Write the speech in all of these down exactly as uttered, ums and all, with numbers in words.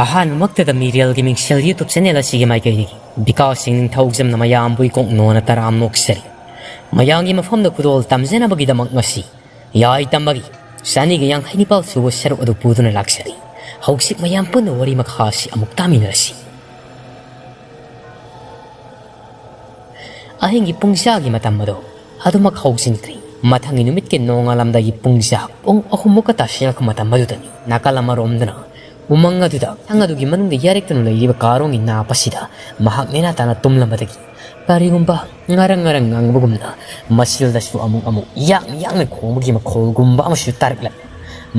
ꯑꯍꯥꯟꯕꯃꯛꯇꯗ ꯃꯤꯔꯦꯜꯒꯤ ꯃꯤꯡꯁꯦꯜ YouTube channel ꯑꯁꯤꯒꯤ ꯃꯥꯏꯀꯩꯗꯒꯤ ꯕꯤꯀꯥꯁ ꯁꯤꯡ ꯅꯤꯡꯊꯧꯖꯝꯅ ꯃꯌꯥꯝꯕꯨ ꯏꯀꯣꯛ ꯅꯣꯟꯅ ꯇꯔꯥꯝ ꯅꯣꯛꯆꯔꯤ꯫ ꯃꯌꯥꯝꯒꯤ ꯃꯐꯝꯗ ꯈꯨꯗꯣꯜ ꯇꯝꯖꯅꯕꯒꯤꯗꯃꯛ ꯉꯁꯤ ꯌꯥꯏ ꯇꯝꯕꯒꯤ ꯆꯅꯤꯒ ꯌꯥꯡꯈꯩ ꯅꯤꯄꯥꯜ ꯁꯨꯕ ꯁꯔꯨꯛ ꯑꯗꯨ ꯄꯨꯗꯨꯅ ꯂꯥꯛꯆꯔꯤ꯫ ꯍꯧꯖꯤꯛ ꯃꯌꯥꯝ ꯄꯨꯟꯅ ꯋꯥꯔꯤ ꯃꯈꯥ ꯑꯁꯤ ꯑꯃꯨꯛ ꯇꯥꯃꯤꯟꯅꯔꯁꯤ꯫ ꯑꯍꯤꯡꯒꯤ ꯄꯨꯡ ꯆꯥꯒꯤ ꯃꯇꯝ ꯑꯗꯨ ꯑꯗꯨꯃꯛ ꯍꯧꯖꯤꯟꯈ꯭ꯔꯦ꯫ ꯃꯊꯪꯒꯤ ꯅꯨꯃꯤꯠꯀꯤ ꯅꯣꯡꯉꯥꯜꯂꯝꯗꯥꯏꯒꯤ ꯄꯨꯡ ꯆꯥ ꯄꯨꯡ ꯑꯍꯨꯝꯃꯨꯛꯀ ꯇꯥꯁꯤꯜꯂꯛꯄ ꯃꯇꯝ ꯑꯗꯨꯗꯅꯤ ꯅꯥꯀꯜ ꯑꯃꯔꯣꯝꯗꯅ ꯎꯃꯪ ꯑꯗꯨꯗ ꯁꯪ ꯑꯗꯨꯒꯤ ꯃꯅꯨꯡꯗ ꯌꯥꯔꯦꯛꯇꯨꯅ ꯂꯩꯔꯤꯕ ꯀꯥꯔꯣꯡꯒꯤ ꯅꯥ ꯑꯁꯤꯗ ꯃꯍꯥꯛ ꯅꯦꯅꯥ ꯇꯥꯅ ꯇꯨꯝꯂꯝꯕꯗꯒꯤ ꯀꯔꯤꯒꯨꯝꯕ ꯉꯔꯪ ꯉꯔꯪ ꯉꯪꯕꯒꯨꯝꯅ ꯃꯆꯤꯜꯗꯁꯨ ꯑꯃꯨꯛ ꯑꯃꯨꯛ ꯌꯥꯡꯅ ꯌꯥꯡꯅ ꯈꯣꯡꯕꯒꯤ ꯃꯈꯣꯜꯒꯨꯝꯕ ꯑꯃꯁꯨ ꯇꯥꯔꯛꯂꯝꯃꯤ꯫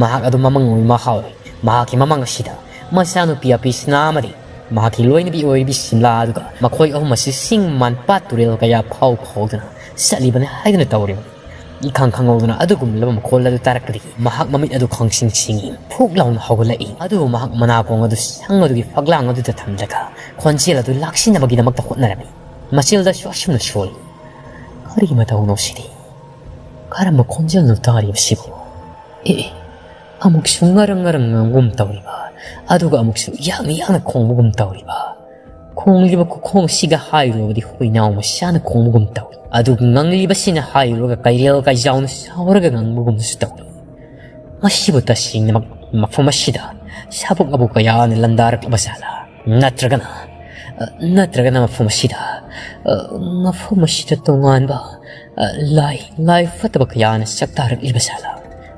ꯃꯍꯥꯛ ꯑꯗꯨ ꯃꯃꯪ ꯑꯣꯏ ꯃꯍꯥꯎꯔꯦ꯫ ꯃꯍꯥꯛꯀꯤ ꯃꯃꯪ ꯑꯁꯤꯗ ꯃꯆꯥꯅꯨꯄꯤ ꯑꯄꯤꯁꯅꯥ ꯑꯃꯗꯤ ꯃꯍꯥꯛꯀꯤ ꯂꯣꯏꯅꯕꯤ ꯑꯣꯏꯔꯤꯕꯤ ꯁꯤꯝꯂꯥ ꯑꯗꯨꯒ ꯃꯈꯣꯏ ꯑꯍꯨꯝ ꯑꯁꯤ ꯆꯤꯡ ꯃꯥꯟ ꯄꯥꯠ ꯇꯨꯔꯦꯜ ꯀꯌꯥ ꯐꯥꯎ ꯐꯥꯎꯗꯨꯅ ꯆꯠꯂꯤꯕꯅꯤ ꯍꯥꯏꯗꯨꯅ ꯇꯧꯔꯤꯕꯅꯤ꯫ ꯏꯈꯪ ꯈꯪꯍꯧꯗꯅ ꯑꯗꯨꯒꯨꯝꯂꯕ ꯃꯈꯣꯜ ꯑꯗꯨ ꯇꯥꯔꯛꯄꯗꯒꯤ ꯃꯍꯥꯛ ꯃꯃꯤꯠ ꯑꯗꯨ ꯈꯪꯁꯤꯡ ꯁꯤꯡꯏ꯫ ꯐꯨꯛ ꯂꯥꯎꯅ ꯍꯧꯒꯠꯂꯛꯏ꯫ ꯑꯗꯨꯕꯨ ꯃꯍꯥꯛ ꯃꯅꯥꯀꯣꯡ ꯑꯗꯨ ꯁꯪ ꯑꯗꯨꯒꯤ ꯐꯛꯂꯥꯡ ꯑꯗꯨꯗ ꯊꯝꯂꯒ ꯈꯣꯟꯖꯦꯜ ꯑꯗꯨ ꯂꯥꯛꯁꯤꯟꯅꯕꯒꯤꯗꯃꯛꯇ ꯍꯣꯠꯅꯔꯝꯃꯤ꯫ ꯃꯆꯤꯜꯗꯁꯨ ꯑꯁꯨꯝꯅ ꯁꯣꯜꯂꯤ꯫ ꯀꯔꯤ ꯃꯇꯧꯅꯣ ꯁꯤꯗꯤ? ꯀꯔꯝꯕ ꯈꯣꯟꯖꯦꯜꯅꯣ ꯇꯥꯔꯤꯕꯁꯤꯕꯨ? ꯑꯦ, ꯑꯦ, ꯑꯃꯨꯛꯁꯨ ꯉꯔꯪ ꯉꯔꯪ ꯉꯥꯡꯒꯨꯝ ꯇꯧꯔꯤꯕ, ꯑꯗꯨꯒ ꯑꯃꯨꯛꯁꯨ ꯌꯥꯡꯅ ꯌꯥꯡꯅ ꯈꯣꯡꯕꯒꯨꯝ ꯇꯧꯔꯤꯕ꯫ ꯈꯣꯡꯂꯤꯕ ꯈꯨꯈꯣꯡ ꯑꯁꯤꯒ ꯍꯥꯏꯔꯨꯔꯕꯗꯤ ꯍꯨꯏꯅꯥꯎ ꯃꯆꯥꯅ ꯈꯣꯡꯕꯒꯨꯝ ꯇꯧꯏ꯫ ꯑꯗꯨꯒ ꯉꯪꯂꯤꯕꯁꯤꯅ ꯍꯥꯏꯔꯨꯔꯒ ꯀꯩꯔꯦꯜ ꯀꯩꯖꯥꯎꯅ ꯁꯥꯎꯔꯒ ꯉꯪꯕꯒꯨꯝꯁꯨ ꯇꯧꯏ꯫ ꯃꯁꯤꯕꯨ ꯇꯁꯦꯡꯅꯃꯛ ꯃꯐꯝ ꯑꯁꯤꯗ ꯁꯥꯕꯣꯛ ꯑꯕꯨ ꯀꯌꯥꯅ ꯂꯟꯗꯥꯔꯛꯂꯕ ꯖꯥꯠꯂꯥ? ꯅꯠꯇ꯭ꯔꯒꯅ, ꯑ, ꯅꯠꯇ꯭ꯔꯒꯅ ꯃꯐꯝ ꯑꯁꯤꯗ, ꯑ, ꯃꯐꯝ ꯑꯁꯤꯗ ꯇꯣꯉꯥꯟꯕ, ꯑ, ꯂꯥꯏ, ꯂꯥꯏ ꯐꯠꯇꯕ ꯀꯌꯥꯅ ꯁꯛꯇꯥꯔꯛꯂꯤꯕ ꯖꯥꯠꯂꯥ?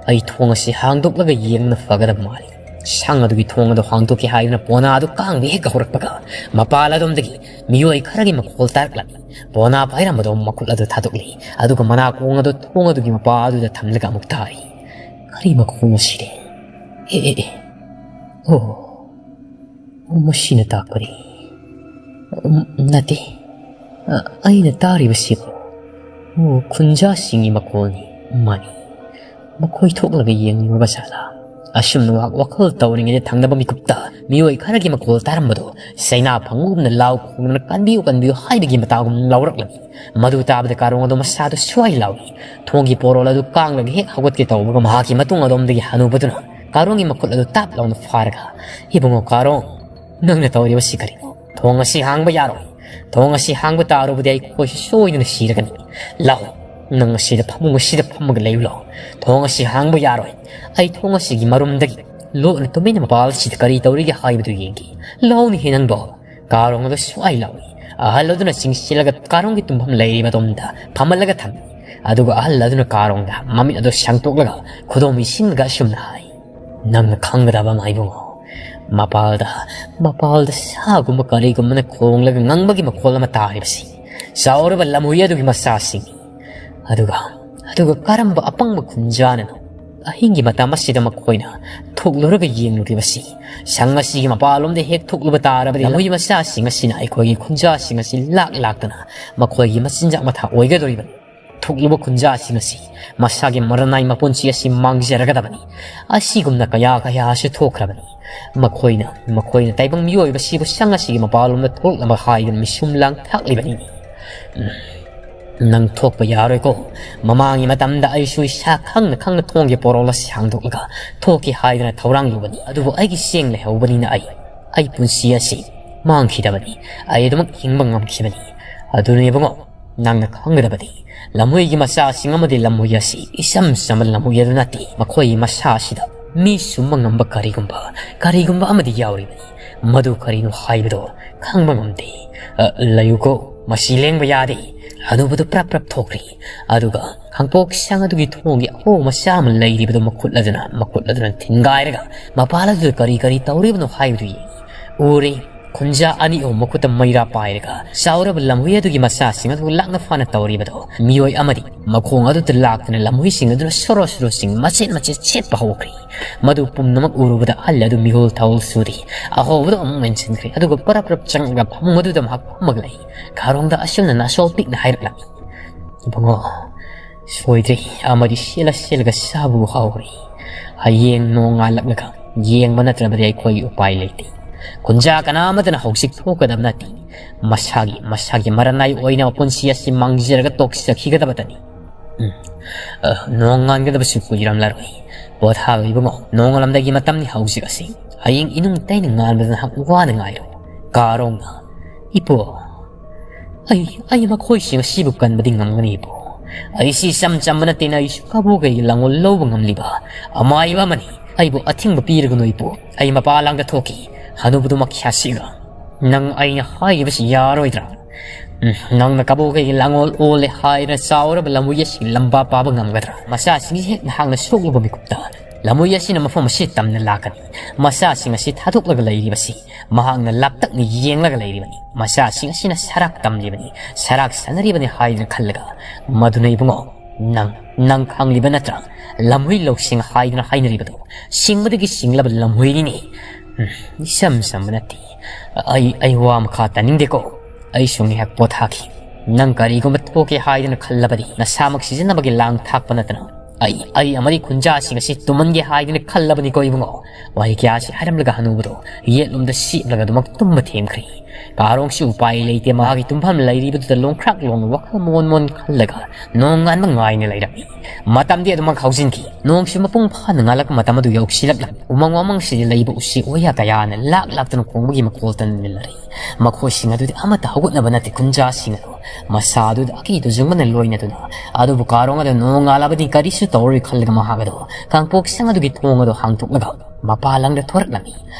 ꯑꯩ ꯊꯣꯡ ꯑꯁꯤ ꯍꯥꯡꯗꯣꯛꯂꯒ ꯌꯦꯡꯕꯅ ꯐꯒꯗꯕ ꯃꯥꯜꯂꯤ꯫ ꯁꯪ ꯑꯗꯨꯒꯤ ꯊꯣꯡ ꯑꯗꯨ ꯍꯥꯡꯗꯣꯛꯀꯦ ꯍꯥꯏꯗꯨꯅ ꯄꯣꯅꯥ ꯑꯗꯨ ꯀꯥꯡꯕ ꯍꯦꯛ ꯍꯧꯔꯛꯄꯒ ꯃꯄꯥꯜ ꯑꯗꯣꯝꯗꯒꯤ ꯃꯤꯑꯣꯏ ꯈꯔꯒꯤ ꯃꯈꯣꯜ ꯇꯥꯔꯛꯂꯝꯃꯤ꯫ ꯄꯣꯅꯥ ꯄꯥꯏꯔꯝꯕꯗꯣ ꯃꯈꯨꯠ ꯑꯗꯨ ꯊꯥꯗꯣꯛꯂꯤ, ꯑꯗꯨꯒ ꯃꯅꯥꯀꯣꯡ ꯑꯗꯨ ꯊꯣꯡ ꯑꯗꯨꯒꯤ ꯃꯄꯥ ꯑꯗꯨꯗ ꯊꯝꯂꯒ ꯑꯃꯨꯛ ꯇꯥꯔꯤ꯫ ꯀꯔꯤ ꯃꯈꯣꯜꯅꯣ ꯁꯤꯗꯤ? ꯑꯦ, ꯑꯦ, ꯑꯦ꯫ ꯑꯣ, ꯑꯣ, ꯃꯁꯤꯅ ꯇꯥꯛꯄꯗꯤ, ꯎꯝ, ꯅꯠꯇꯦ꯫ ꯑ, ꯑꯩꯅ ꯇꯥꯔꯤꯕꯁꯤꯕꯨ, ꯑꯣ, ꯈꯨꯟꯖꯥꯁꯤꯡꯒꯤ ꯃꯈꯣꯜꯅꯤ꯫ ꯃꯥꯅꯤ꯫ ꯃꯈꯣꯏ ꯊꯣꯛꯂꯒ ꯌꯦꯡꯂꯨꯔꯕ ꯖꯥꯠꯂꯥ? ꯑꯁꯨꯝꯅ ꯋꯥꯈꯜ ꯇꯧꯔꯤꯉꯩꯗ ꯊꯪꯅꯕ ꯃꯤꯀꯨꯞꯇ ꯃꯤꯑꯣꯏ ꯈꯔꯒꯤ ꯃꯈꯣꯜ ꯇꯥꯔꯝꯕꯗꯣ ꯆꯩꯅꯥ ꯐꯪꯒꯨꯝꯅ ꯂꯥꯎ ꯈꯣꯡꯗꯨꯅ "ꯀꯟꯕꯤꯌꯨ, ꯀꯟꯕꯤꯌꯨ" ꯍꯥꯏꯕꯒꯤ ꯃꯇꯥꯒꯨꯝ ꯂꯧꯔꯛꯂꯝꯃꯤ꯫ ꯃꯗꯨ ꯇꯥꯕꯗ ꯀꯥꯔꯣꯡ ꯑꯗꯨ ꯃꯁꯥꯗꯨ ꯁ꯭ꯋꯥꯏ ꯂꯥꯎꯏ꯫ ꯊꯣꯡꯒꯤ ꯄꯣꯔꯣꯜ ꯑꯗꯨ ꯀꯥꯡꯂꯒ ꯍꯦꯛ ꯍꯧꯒꯠꯀꯦ ꯇꯧꯕꯒ ꯃꯍꯥꯛꯀꯤ ꯃꯇꯨꯡ ꯑꯗꯣꯝꯗꯒꯤ ꯍꯅꯨꯕꯗꯨꯅ ꯀꯥꯔꯣꯡꯒꯤ ꯃꯈꯨꯠ ꯑꯗꯨ ꯇꯥꯞ ꯂꯥꯎꯅ ꯐꯥꯔꯒ, "ꯏꯕꯨꯡꯉꯣ ꯀꯥꯔꯣꯡ, ꯅꯪꯅ ꯇꯧꯔꯤꯕꯁꯤ ꯀꯔꯤꯅꯣ? ꯊꯣꯡ ꯑꯁꯤ ꯍꯥꯡꯕ ꯌꯥꯔꯣꯏ꯫ ꯊꯣꯡ ꯑꯁꯤ ꯍꯥꯡꯕ ꯇꯥꯔꯨꯕꯗꯤ ꯑꯩꯈꯣꯏꯁꯨ ꯁꯣꯏꯗꯅ ꯁꯤꯔꯒꯅꯤ꯫ ꯂꯥꯛꯑꯣ, ꯅꯪ ꯑꯁꯤꯗ ꯐꯃꯨꯡ ꯑꯁꯤꯗ ꯐꯝꯃꯒ ꯂꯩꯌꯨ ꯂꯥꯛꯑꯣ꯫ ꯊꯣꯡ ꯑꯁꯤ ꯍꯥꯡꯕ ꯌꯥꯔꯣꯏ꯫ ꯑꯩ ꯊꯣꯡ ꯑꯁꯤꯒꯤ ꯃꯔꯨꯝꯗꯒꯤ ꯂꯣꯠꯅ ꯇꯨꯃꯤꯟꯅ ꯃꯄꯥꯜ ꯑꯁꯤꯗ ꯀꯔꯤ ꯇꯧꯔꯤꯒꯦ ꯍꯥꯏꯕꯗꯨ ꯌꯦꯡꯒꯦ꯫ ꯂꯥꯛꯑꯣꯅꯦꯍꯦ ꯅꯪꯕꯣ꯫" ꯀꯥꯔꯣꯡ ꯑꯗꯨ ꯁ꯭ꯋꯥꯏ ꯂꯥꯎꯏ꯫ ꯑꯍꯜ ꯑꯗꯨꯅ ꯆꯤꯡꯁꯤꯜꯂꯒ ꯀꯥꯔꯣꯡꯒꯤ ꯇꯨꯝꯐꯝ ꯂꯩꯔꯤꯕ ꯑꯗꯣꯝꯗ ꯐꯝꯍꯜꯂꯒ ꯊꯝꯃꯤ꯫ ꯑꯗꯨꯒ ꯑꯍꯜ ꯑꯗꯨꯅ ꯀꯥꯔꯣꯡꯗ ꯃꯃꯤꯠ ꯑꯗꯨ ꯁꯥꯡꯗꯣꯛꯂꯒ ꯈꯨꯗꯣꯝ ꯏꯁꯤꯡꯂꯒ ꯑꯁꯨꯝꯅ ꯍꯥꯏ, "ꯅꯪꯅ ꯈꯪꯒꯗꯕ ꯑꯃ ꯏꯕꯨꯡꯉꯣ, ꯃꯄꯥꯜꯗ, ꯃꯄꯥꯜꯗ ꯁꯥꯒꯨꯝꯕ ꯀꯔꯤꯒꯨꯝꯕꯅ ꯈꯣꯡꯂꯒ ꯉꯪꯕꯒꯤ ꯃꯈꯣꯜ ꯑꯃ ꯇꯥꯔꯤꯕꯁꯤ ꯆꯥꯎꯔꯕ ꯂꯝꯍꯨꯏ ꯑꯗꯨꯒꯤ ꯃꯆꯥꯁꯤꯡꯅꯤ꯫ ꯑꯗꯨꯒ, ꯑꯗꯨꯒ ꯀꯔꯝꯕ ꯑꯄꯪꯕ ꯈꯨꯟꯖꯥꯅꯅꯣ ꯑꯍꯤꯡꯒꯤ ꯃꯇꯝ ꯑꯁꯤꯗ ꯃꯈꯣꯏꯅ ꯊꯣꯛꯂꯨꯔꯒ ꯌꯦꯡꯂꯨꯔꯤꯕꯁꯤ? ꯁꯪ ꯑꯁꯤꯒꯤ ꯃꯄꯥꯜꯂꯣꯝꯗ ꯍꯦꯛ ꯊꯣꯛꯂꯨꯕ ꯇꯥꯔꯕꯗꯤ ꯂꯝꯍꯨꯏ ꯃꯆꯥꯁꯤꯡ ꯑꯁꯤꯅ ꯑꯩꯈꯣꯏꯒꯤ ꯈꯨꯟꯖꯥꯁꯤꯡ ꯑꯁꯤ ꯂꯥꯛ ꯂꯥꯛꯇꯅ ꯃꯈꯣꯏꯒꯤ ꯃꯆꯤꯟꯖꯥꯛ ꯃꯊꯥ ꯑꯣꯏꯒꯗꯧꯔꯤꯕꯅꯤ꯫ ꯊꯣꯛꯂꯨꯕ ꯈꯨꯟꯖꯥꯁꯤꯡ ꯑꯁꯤ ꯃꯁꯥꯒꯤ ꯃꯔꯅꯥꯏ ꯃꯄꯨꯟꯁꯤ ꯑꯁꯤ ꯃꯥꯡꯖꯔꯒꯗꯕꯅꯤ꯫ ꯑꯁꯤꯒꯨꯝꯅ ꯀꯌꯥ ꯀꯌꯥꯁꯨ ꯊꯣꯛꯈ꯭ꯔꯕꯅꯤ꯫ ꯃꯈꯣꯏꯅ, ꯃꯈꯣꯏꯅ ꯇꯥꯏꯕꯪ ꯃꯤꯑꯣꯏꯕꯁꯤꯕꯨ ꯁꯪ ꯑꯁꯤꯒꯤ ꯃꯄꯥꯜꯂꯣꯝꯗ ꯊꯣꯛꯂꯛꯅꯕ ꯍꯥꯏꯗꯨꯅ ꯃꯤꯁꯨꯝ ꯂꯥꯡ ꯊꯥꯛꯂꯤꯕꯅꯤꯅꯦ꯫ ꯎꯝ, ꯅꯪ ꯊꯣꯛꯄ ꯌꯥꯔꯣꯏꯀꯣ꯫ ꯃꯃꯥꯡꯒꯤ ꯃꯇꯝꯗ ꯑꯩꯁꯨ ꯏꯁꯥ ꯈꯪꯅ ꯈꯪꯅ ꯊꯣꯡꯒꯤ ꯄꯣꯔꯣꯜ ꯑꯁꯤ ꯍꯥꯡꯗꯣꯛꯂꯒ ꯊꯣꯛꯀꯦ ꯍꯥꯏꯗꯅ ꯊꯧꯔꯥꯡꯂꯨꯕꯅꯤ꯫ ꯑꯗꯨꯕꯨ ꯑꯩꯒꯤ ꯆꯦꯡ ꯂꯩꯍꯧꯕꯅꯤꯅ ꯑꯩ, ꯑꯩ ꯄꯨꯟꯁꯤ ꯑꯁꯤ ꯃꯥꯡꯈꯤꯗꯕꯅꯤ꯫ ꯑꯩ ꯑꯗꯨꯃꯛ ꯍꯤꯡꯕ ꯉꯝꯈꯤꯕꯅꯤ꯫ ꯑꯗꯨꯅ ꯏꯕꯨꯡꯉꯣ, ꯅꯪꯅ ꯈꯪꯒꯗꯕꯗꯤ, ꯂꯝꯍꯨꯏꯒꯤ ꯃꯆꯥꯁꯤꯡ ꯑꯃꯗꯤ ꯂꯝꯍꯨꯏ ꯑꯁꯤ ꯏꯆꯝ ꯆꯝꯕ ꯂꯝꯍꯨꯏ ꯑꯗꯨ ꯅꯠꯇꯦ꯫ ꯃꯈꯣꯏꯒꯤ ꯃꯁꯥ ꯑꯁꯤꯗ ꯃꯤ ꯁꯨꯝꯕ ꯉꯝꯕ ꯀꯔꯤꯒꯨꯝꯕ, ꯀꯔꯤꯒꯨꯝꯕ ꯑꯃꯗꯤ ꯌꯥꯎꯔꯤꯕꯅꯤ꯫ ꯃꯗꯨ ꯀꯔꯤꯅꯣ ꯍꯥꯏꯕꯗꯣ ꯈꯪꯕ ꯉꯝꯗꯦ꯫ ꯑ, ꯂꯩꯌꯨꯀꯣ, ꯃꯁꯤ ꯂꯦꯡꯕ ꯌꯥꯗꯦ꯫ ꯍꯅꯨꯕꯗꯨ ꯄ꯭ꯔꯞ ꯄ꯭ꯔꯞ ꯊꯣꯛꯈ꯭ꯔꯤ꯫ ꯑꯗꯨꯒ ꯈꯥꯡꯄꯣꯛ ꯁꯪ ꯑꯗꯨꯒꯤ ꯊꯣꯡꯒꯤ ꯑꯍꯣ ꯃꯆꯥ ꯑꯃ ꯂꯩꯔꯤꯕꯗꯨ ꯃꯈꯨꯠ ꯑꯗꯨꯅ, ꯃꯈꯨꯠ ꯑꯗꯨꯅ ꯊꯤꯟꯒꯥꯏꯔꯒ ꯃꯄꯥꯜ ꯑꯗꯨꯗ ꯀꯔꯤ ꯀꯔꯤ ꯇꯧꯔꯤꯕꯅꯣ ꯍꯥꯏꯕꯗꯨ ꯌꯦꯡꯉꯤ꯫ ꯎꯔꯦ, ꯈꯨꯟꯖꯥ ꯑꯅꯤ ꯑꯍꯨꯝ ꯃꯈꯨꯠꯇ ꯃꯩꯔꯥ ꯄꯥꯏꯔꯒ ꯆꯥꯎꯔꯕ ꯂꯝꯍꯨꯏ ꯑꯗꯨꯒꯤ ꯃꯆꯥꯁꯤꯡ ꯑꯗꯨ ꯂꯥꯛꯅ ꯐꯥꯅ ꯇꯧꯔꯤꯕꯗꯣ꯫ ꯃꯤꯑꯣꯏ ꯑꯃꯗꯤ ꯃꯈꯣꯡ ꯑꯗꯨꯗ ꯂꯥꯛꯇꯨꯅ ꯂꯝꯍꯨꯏꯁꯤꯡ ꯑꯗꯨꯅ ꯁꯣꯔꯣ ꯁꯣꯔꯣꯁꯤꯡ ꯃꯆꯦꯠ ꯃꯆꯦꯠ ꯁꯦꯠꯄ ꯍꯧꯈ꯭ꯔꯦ꯫ ꯃꯗꯨ ꯄꯨꯝꯅꯃꯛ ꯎꯔꯨꯕꯗ ꯑꯍꯜ ꯑꯗꯨ ꯃꯤꯍꯨꯜ ꯊꯥꯍꯨꯜ ꯁꯨꯔꯤ꯫ ꯑꯍꯧꯕꯗ ꯑꯃꯨꯛ ꯃꯦꯟꯁꯤꯟꯈ꯭ꯔꯦ, ꯑꯗꯨꯒ ꯄꯔꯞ ꯄꯔꯞ ꯆꯪꯂꯒ ꯐꯃꯨꯡ ꯑꯗꯨꯗ ꯃꯍꯥꯛ ꯐꯝꯃꯒ ꯂꯩ꯫ ꯀꯥꯔꯣꯡꯗ ꯑꯁꯨꯝꯅ ꯅꯥꯁꯣꯜ ꯄꯤꯛꯅ ꯍꯥꯏꯔꯛꯂꯝꯃꯤ, "ꯏꯕꯨꯡꯉꯣ, ꯁꯣꯏꯗ꯭ꯔꯦ, ꯑꯃꯗꯤ ꯁꯦꯠꯂ ꯁꯦꯠꯂꯒ ꯆꯥꯕꯕꯨ ꯍꯧꯔꯦ꯫ ꯍꯌꯦꯡ ꯅꯣꯡꯉꯥꯜꯂꯛꯂꯒ ꯌꯦꯡꯕ ꯅꯠꯇ꯭ꯔꯕꯗꯤ ꯑꯩꯈꯣꯏꯒꯤ ꯎꯄꯥꯏ ꯂꯩꯇꯦ꯫ ꯈꯨꯟꯖꯥ ꯀꯅꯥ ꯑꯃꯠꯇꯅ ꯍꯧꯖꯤꯛ ꯊꯣꯛꯀꯗꯕ ꯅꯠꯇꯦ꯫ ꯃꯁꯥꯒꯤ, ꯃꯁꯥꯒꯤ ꯃꯔꯅꯥꯏ ꯑꯣꯏꯅ ꯄꯨꯟꯁꯤ ꯑꯁꯤ ꯃꯥꯡꯖꯔꯒ ꯇꯣꯛꯆꯈꯤꯒꯗꯕꯇꯅꯤ"꯫ ꯎꯝ, ꯑ, ꯅꯣꯡ ꯉꯥꯟꯒꯗꯕꯁꯨ ꯀꯨꯏꯔꯝꯂꯔꯣꯏ꯫ ꯄꯣꯊꯥꯕ ꯏꯕꯨꯡꯉꯣ, ꯅꯣꯡꯉꯥꯜꯂꯝꯗꯥꯏꯒꯤ ꯃꯇꯝꯅꯤ ꯍꯧꯖꯤꯛ ꯑꯁꯤ꯫ ꯍꯌꯦꯡ ꯏꯅꯨꯡ ꯇꯩꯅ ꯉꯥꯟꯕꯗ ꯅꯍꯥꯛ ꯋꯥꯅ ꯉꯥꯏꯔꯣ꯫ ꯀꯥꯔꯣꯡꯅ, "ꯏꯄꯨ, ꯑꯩ, ꯑꯩ ꯃꯈꯣꯏꯁꯤꯡ ꯑꯁꯤꯕꯨ ꯀꯟꯕꯗꯤ ꯉꯝꯒꯅꯤ, ꯏꯄꯨ꯫ ꯑꯩꯁꯤ ꯏꯆꯝ ꯆꯝꯕ ꯅꯠꯇꯦꯅ, ꯑꯩꯁꯨ ꯀꯕꯣꯀꯩꯒꯤ ꯂꯥꯡꯒꯣꯜ ꯂꯧꯕ ꯉꯝꯂꯤꯕ ꯑꯃꯥꯏꯕ ꯑꯃꯅꯤ꯫ ꯑꯩꯕꯨ ꯑꯊꯤꯡꯕ ꯄꯤꯔꯒꯅꯨ, ꯏꯄꯨ꯫ ꯑꯩ ꯃꯄꯥ ꯂꯥꯡꯗ ꯊꯣꯛꯈꯤ, ꯍꯅꯨꯕꯗꯨꯃꯛ ꯈ꯭ꯌꯥꯁꯤꯒ꯫ ꯅꯪ ꯑꯩꯅ ꯍꯥꯏꯔꯤꯕꯁꯤ ꯌꯥꯔꯣꯏꯗ꯭ꯔꯥ? ꯎꯝ, ꯅꯪꯅ ꯀꯕꯣꯀꯩꯒꯤ ꯂꯥꯡꯒꯣꯜ ꯑꯣꯜꯂꯦ ꯍꯥꯏꯔ ꯆꯥꯎꯔꯕ ꯂꯝꯍꯨꯏ ꯑꯁꯤ ꯂꯝꯕꯥ ꯄꯥꯕ ꯉꯝꯒꯗ꯭ꯔꯥ? ꯃꯆꯥꯁꯤꯡꯁꯤ ꯍꯦꯛ ꯅꯍꯥꯛꯅ ꯁꯣꯛꯂꯨꯕ ꯃꯤꯀꯨꯞꯇ ꯂꯝꯍꯨꯏ ꯑꯁꯤꯅ ꯃꯐꯝ ꯑꯁꯤ ꯇꯝꯅ ꯂꯥꯛꯀꯅꯤ꯫ ꯃꯆꯥꯁꯤꯡ ꯑꯁꯤ ꯊꯥꯗꯣꯛꯂꯒ ꯂꯩꯔꯤꯕꯁꯤ ꯃꯍꯥꯛꯅ ꯂꯥꯞꯇꯛꯅ ꯌꯦꯡꯂꯒ ꯂꯩꯔꯤꯕꯅꯤ꯫ ꯃꯆꯥꯁꯤꯡ ꯑꯁꯤꯅ ꯁꯔꯥꯛ ꯇꯝꯂꯤꯕꯅꯤ, ꯁꯔꯥꯛ ꯁꯥꯟꯅꯔꯤꯕꯅꯤ ꯍꯥꯏꯗꯨꯅ ꯈꯜꯂꯒ꯫ ꯃꯗꯨꯅ ꯏꯕꯨꯡꯉꯣ, ꯅꯪ, ꯅꯪ ꯈꯪꯂꯤꯕ ꯅꯠꯇ꯭ꯔꯥ? ꯂꯝꯍꯨꯏ ꯂꯧꯁꯤꯡ ꯍꯥꯏꯗꯨꯅ ꯍꯥꯏꯅꯔꯤꯕꯗꯨ, ꯁꯤꯡꯕꯗꯒꯤ ꯁꯤꯡꯂꯕ ꯂꯝꯍꯨꯏꯅꯤꯅꯦ꯫ ꯎꯝ, ꯏꯆꯝ ꯆꯝꯕ ꯅꯠꯇꯦ꯫ ꯑꯩ, ꯑꯩ ꯋꯥ ꯃꯈꯥ ꯇꯥꯅꯤꯡꯗꯦꯀꯣ꯫ ꯑꯩꯁꯨ ꯉꯥꯏꯍꯥꯛ ꯄꯣꯊꯥꯈꯤ꯫ ꯅꯪ ꯀꯔꯤꯒꯨꯝꯕ ꯊꯣꯛꯀꯦ ꯍꯥꯏꯗꯨꯅ ꯈꯜꯂꯕꯗꯤ ꯅꯁꯥꯃꯛ ꯁꯤꯖꯤꯟꯅꯕꯒꯤ ꯂꯥꯡ ꯊꯥꯛꯄ ꯅꯠꯇꯅ ꯑꯩ, ꯑꯩ ꯑꯃꯗꯤ ꯈꯨꯟꯖꯥꯁꯤꯡ ꯑꯁꯤ ꯇꯨꯝꯍꯟꯒꯦ ꯍꯥꯏꯗꯨꯅ ꯈꯜꯂꯕꯅꯤꯀꯣ ꯏꯕꯨꯡꯉꯣ꯫ ꯋꯥꯍꯩ ꯀꯌꯥꯁꯤ ꯍꯥꯏꯔꯝꯂꯒ ꯍꯅꯨꯕꯗꯣ ꯌꯦꯠꯂꯣꯝꯗ ꯁꯤꯞꯂꯒ ꯑꯗꯨꯃꯛ ꯇꯨꯝꯕ ꯊꯦꯝꯈ꯭ꯔꯦ꯫ ꯀꯥꯔꯣꯡꯁꯨ ꯎꯄꯥꯏ ꯂꯩꯇꯦ, ꯃꯍꯥꯛꯀꯤ ꯇꯨꯝꯐꯝ ꯂꯩꯔꯤꯕꯗꯨꯗ ꯂꯣꯡꯈ꯭ꯔꯥꯛ ꯂꯣꯡꯅ ꯋꯥꯈꯜ ꯃꯣꯟ ꯃꯣꯟ ꯈꯜꯂꯒ ꯅꯣꯡ ꯉꯥꯟꯕ ꯉꯥꯏꯅ ꯂꯩꯔꯝꯃꯤ꯫ ꯃꯇꯝꯗꯤ ꯑꯗꯨꯃꯛ ꯍꯧꯖꯤꯟꯈꯤ꯫ ꯅꯣꯡꯁꯨ ꯃꯄꯨꯡ ꯐꯥꯅ ꯉꯥꯜꯂꯛꯄ ꯃꯇꯝ ꯑꯗꯨ ꯌꯧꯁꯤꯜꯂꯛꯂꯝꯃꯤ꯫ ꯎꯃꯪ ꯋꯥꯃꯪꯁꯤꯗ ꯂꯩꯕ ꯎꯆꯦꯛ ꯋꯥꯌꯥ ꯀꯌꯥꯅ ꯂꯥꯛ ꯂꯥꯛꯇꯨꯅ ꯈꯣꯡꯕꯒꯤ ꯃꯈꯣꯜ ꯇꯟꯅ ꯅꯤꯜꯂꯔꯤ꯫ ꯃꯈꯣꯏꯁꯤꯡ ꯑꯗꯨꯗꯤ ꯑꯃꯠꯇ ꯍꯧꯒꯠꯅꯕ ꯅꯠꯇꯦ, ꯈꯨꯟꯖꯥꯁꯤꯡ ꯑꯗꯨ ꯃꯁꯥꯗꯨꯗ ꯑꯀꯤꯗꯨ ꯖꯨꯡꯕꯅ ꯂꯣꯏꯅꯗꯨꯅ꯫ ꯑꯗꯨꯕꯨ ꯀꯥꯔꯣꯡ ꯑꯗꯨ ꯅꯣꯡ ꯉꯥꯜꯂꯕꯗꯤ ꯀꯔꯤꯁꯨ ꯇꯧꯔꯣꯏ ꯈꯜꯂꯒ ꯃꯍꯥꯛ ꯑꯗꯨ ꯀꯥꯡꯄꯣꯛ ꯁꯪ ꯑꯗꯨꯒꯤ ꯊꯣꯡ ꯑꯗꯨ ꯍꯥꯡꯗꯣꯛꯂꯒ ꯃꯄꯥꯟ ꯂꯝꯗ ꯊꯣꯔꯛꯂꯝꯃꯤ꯫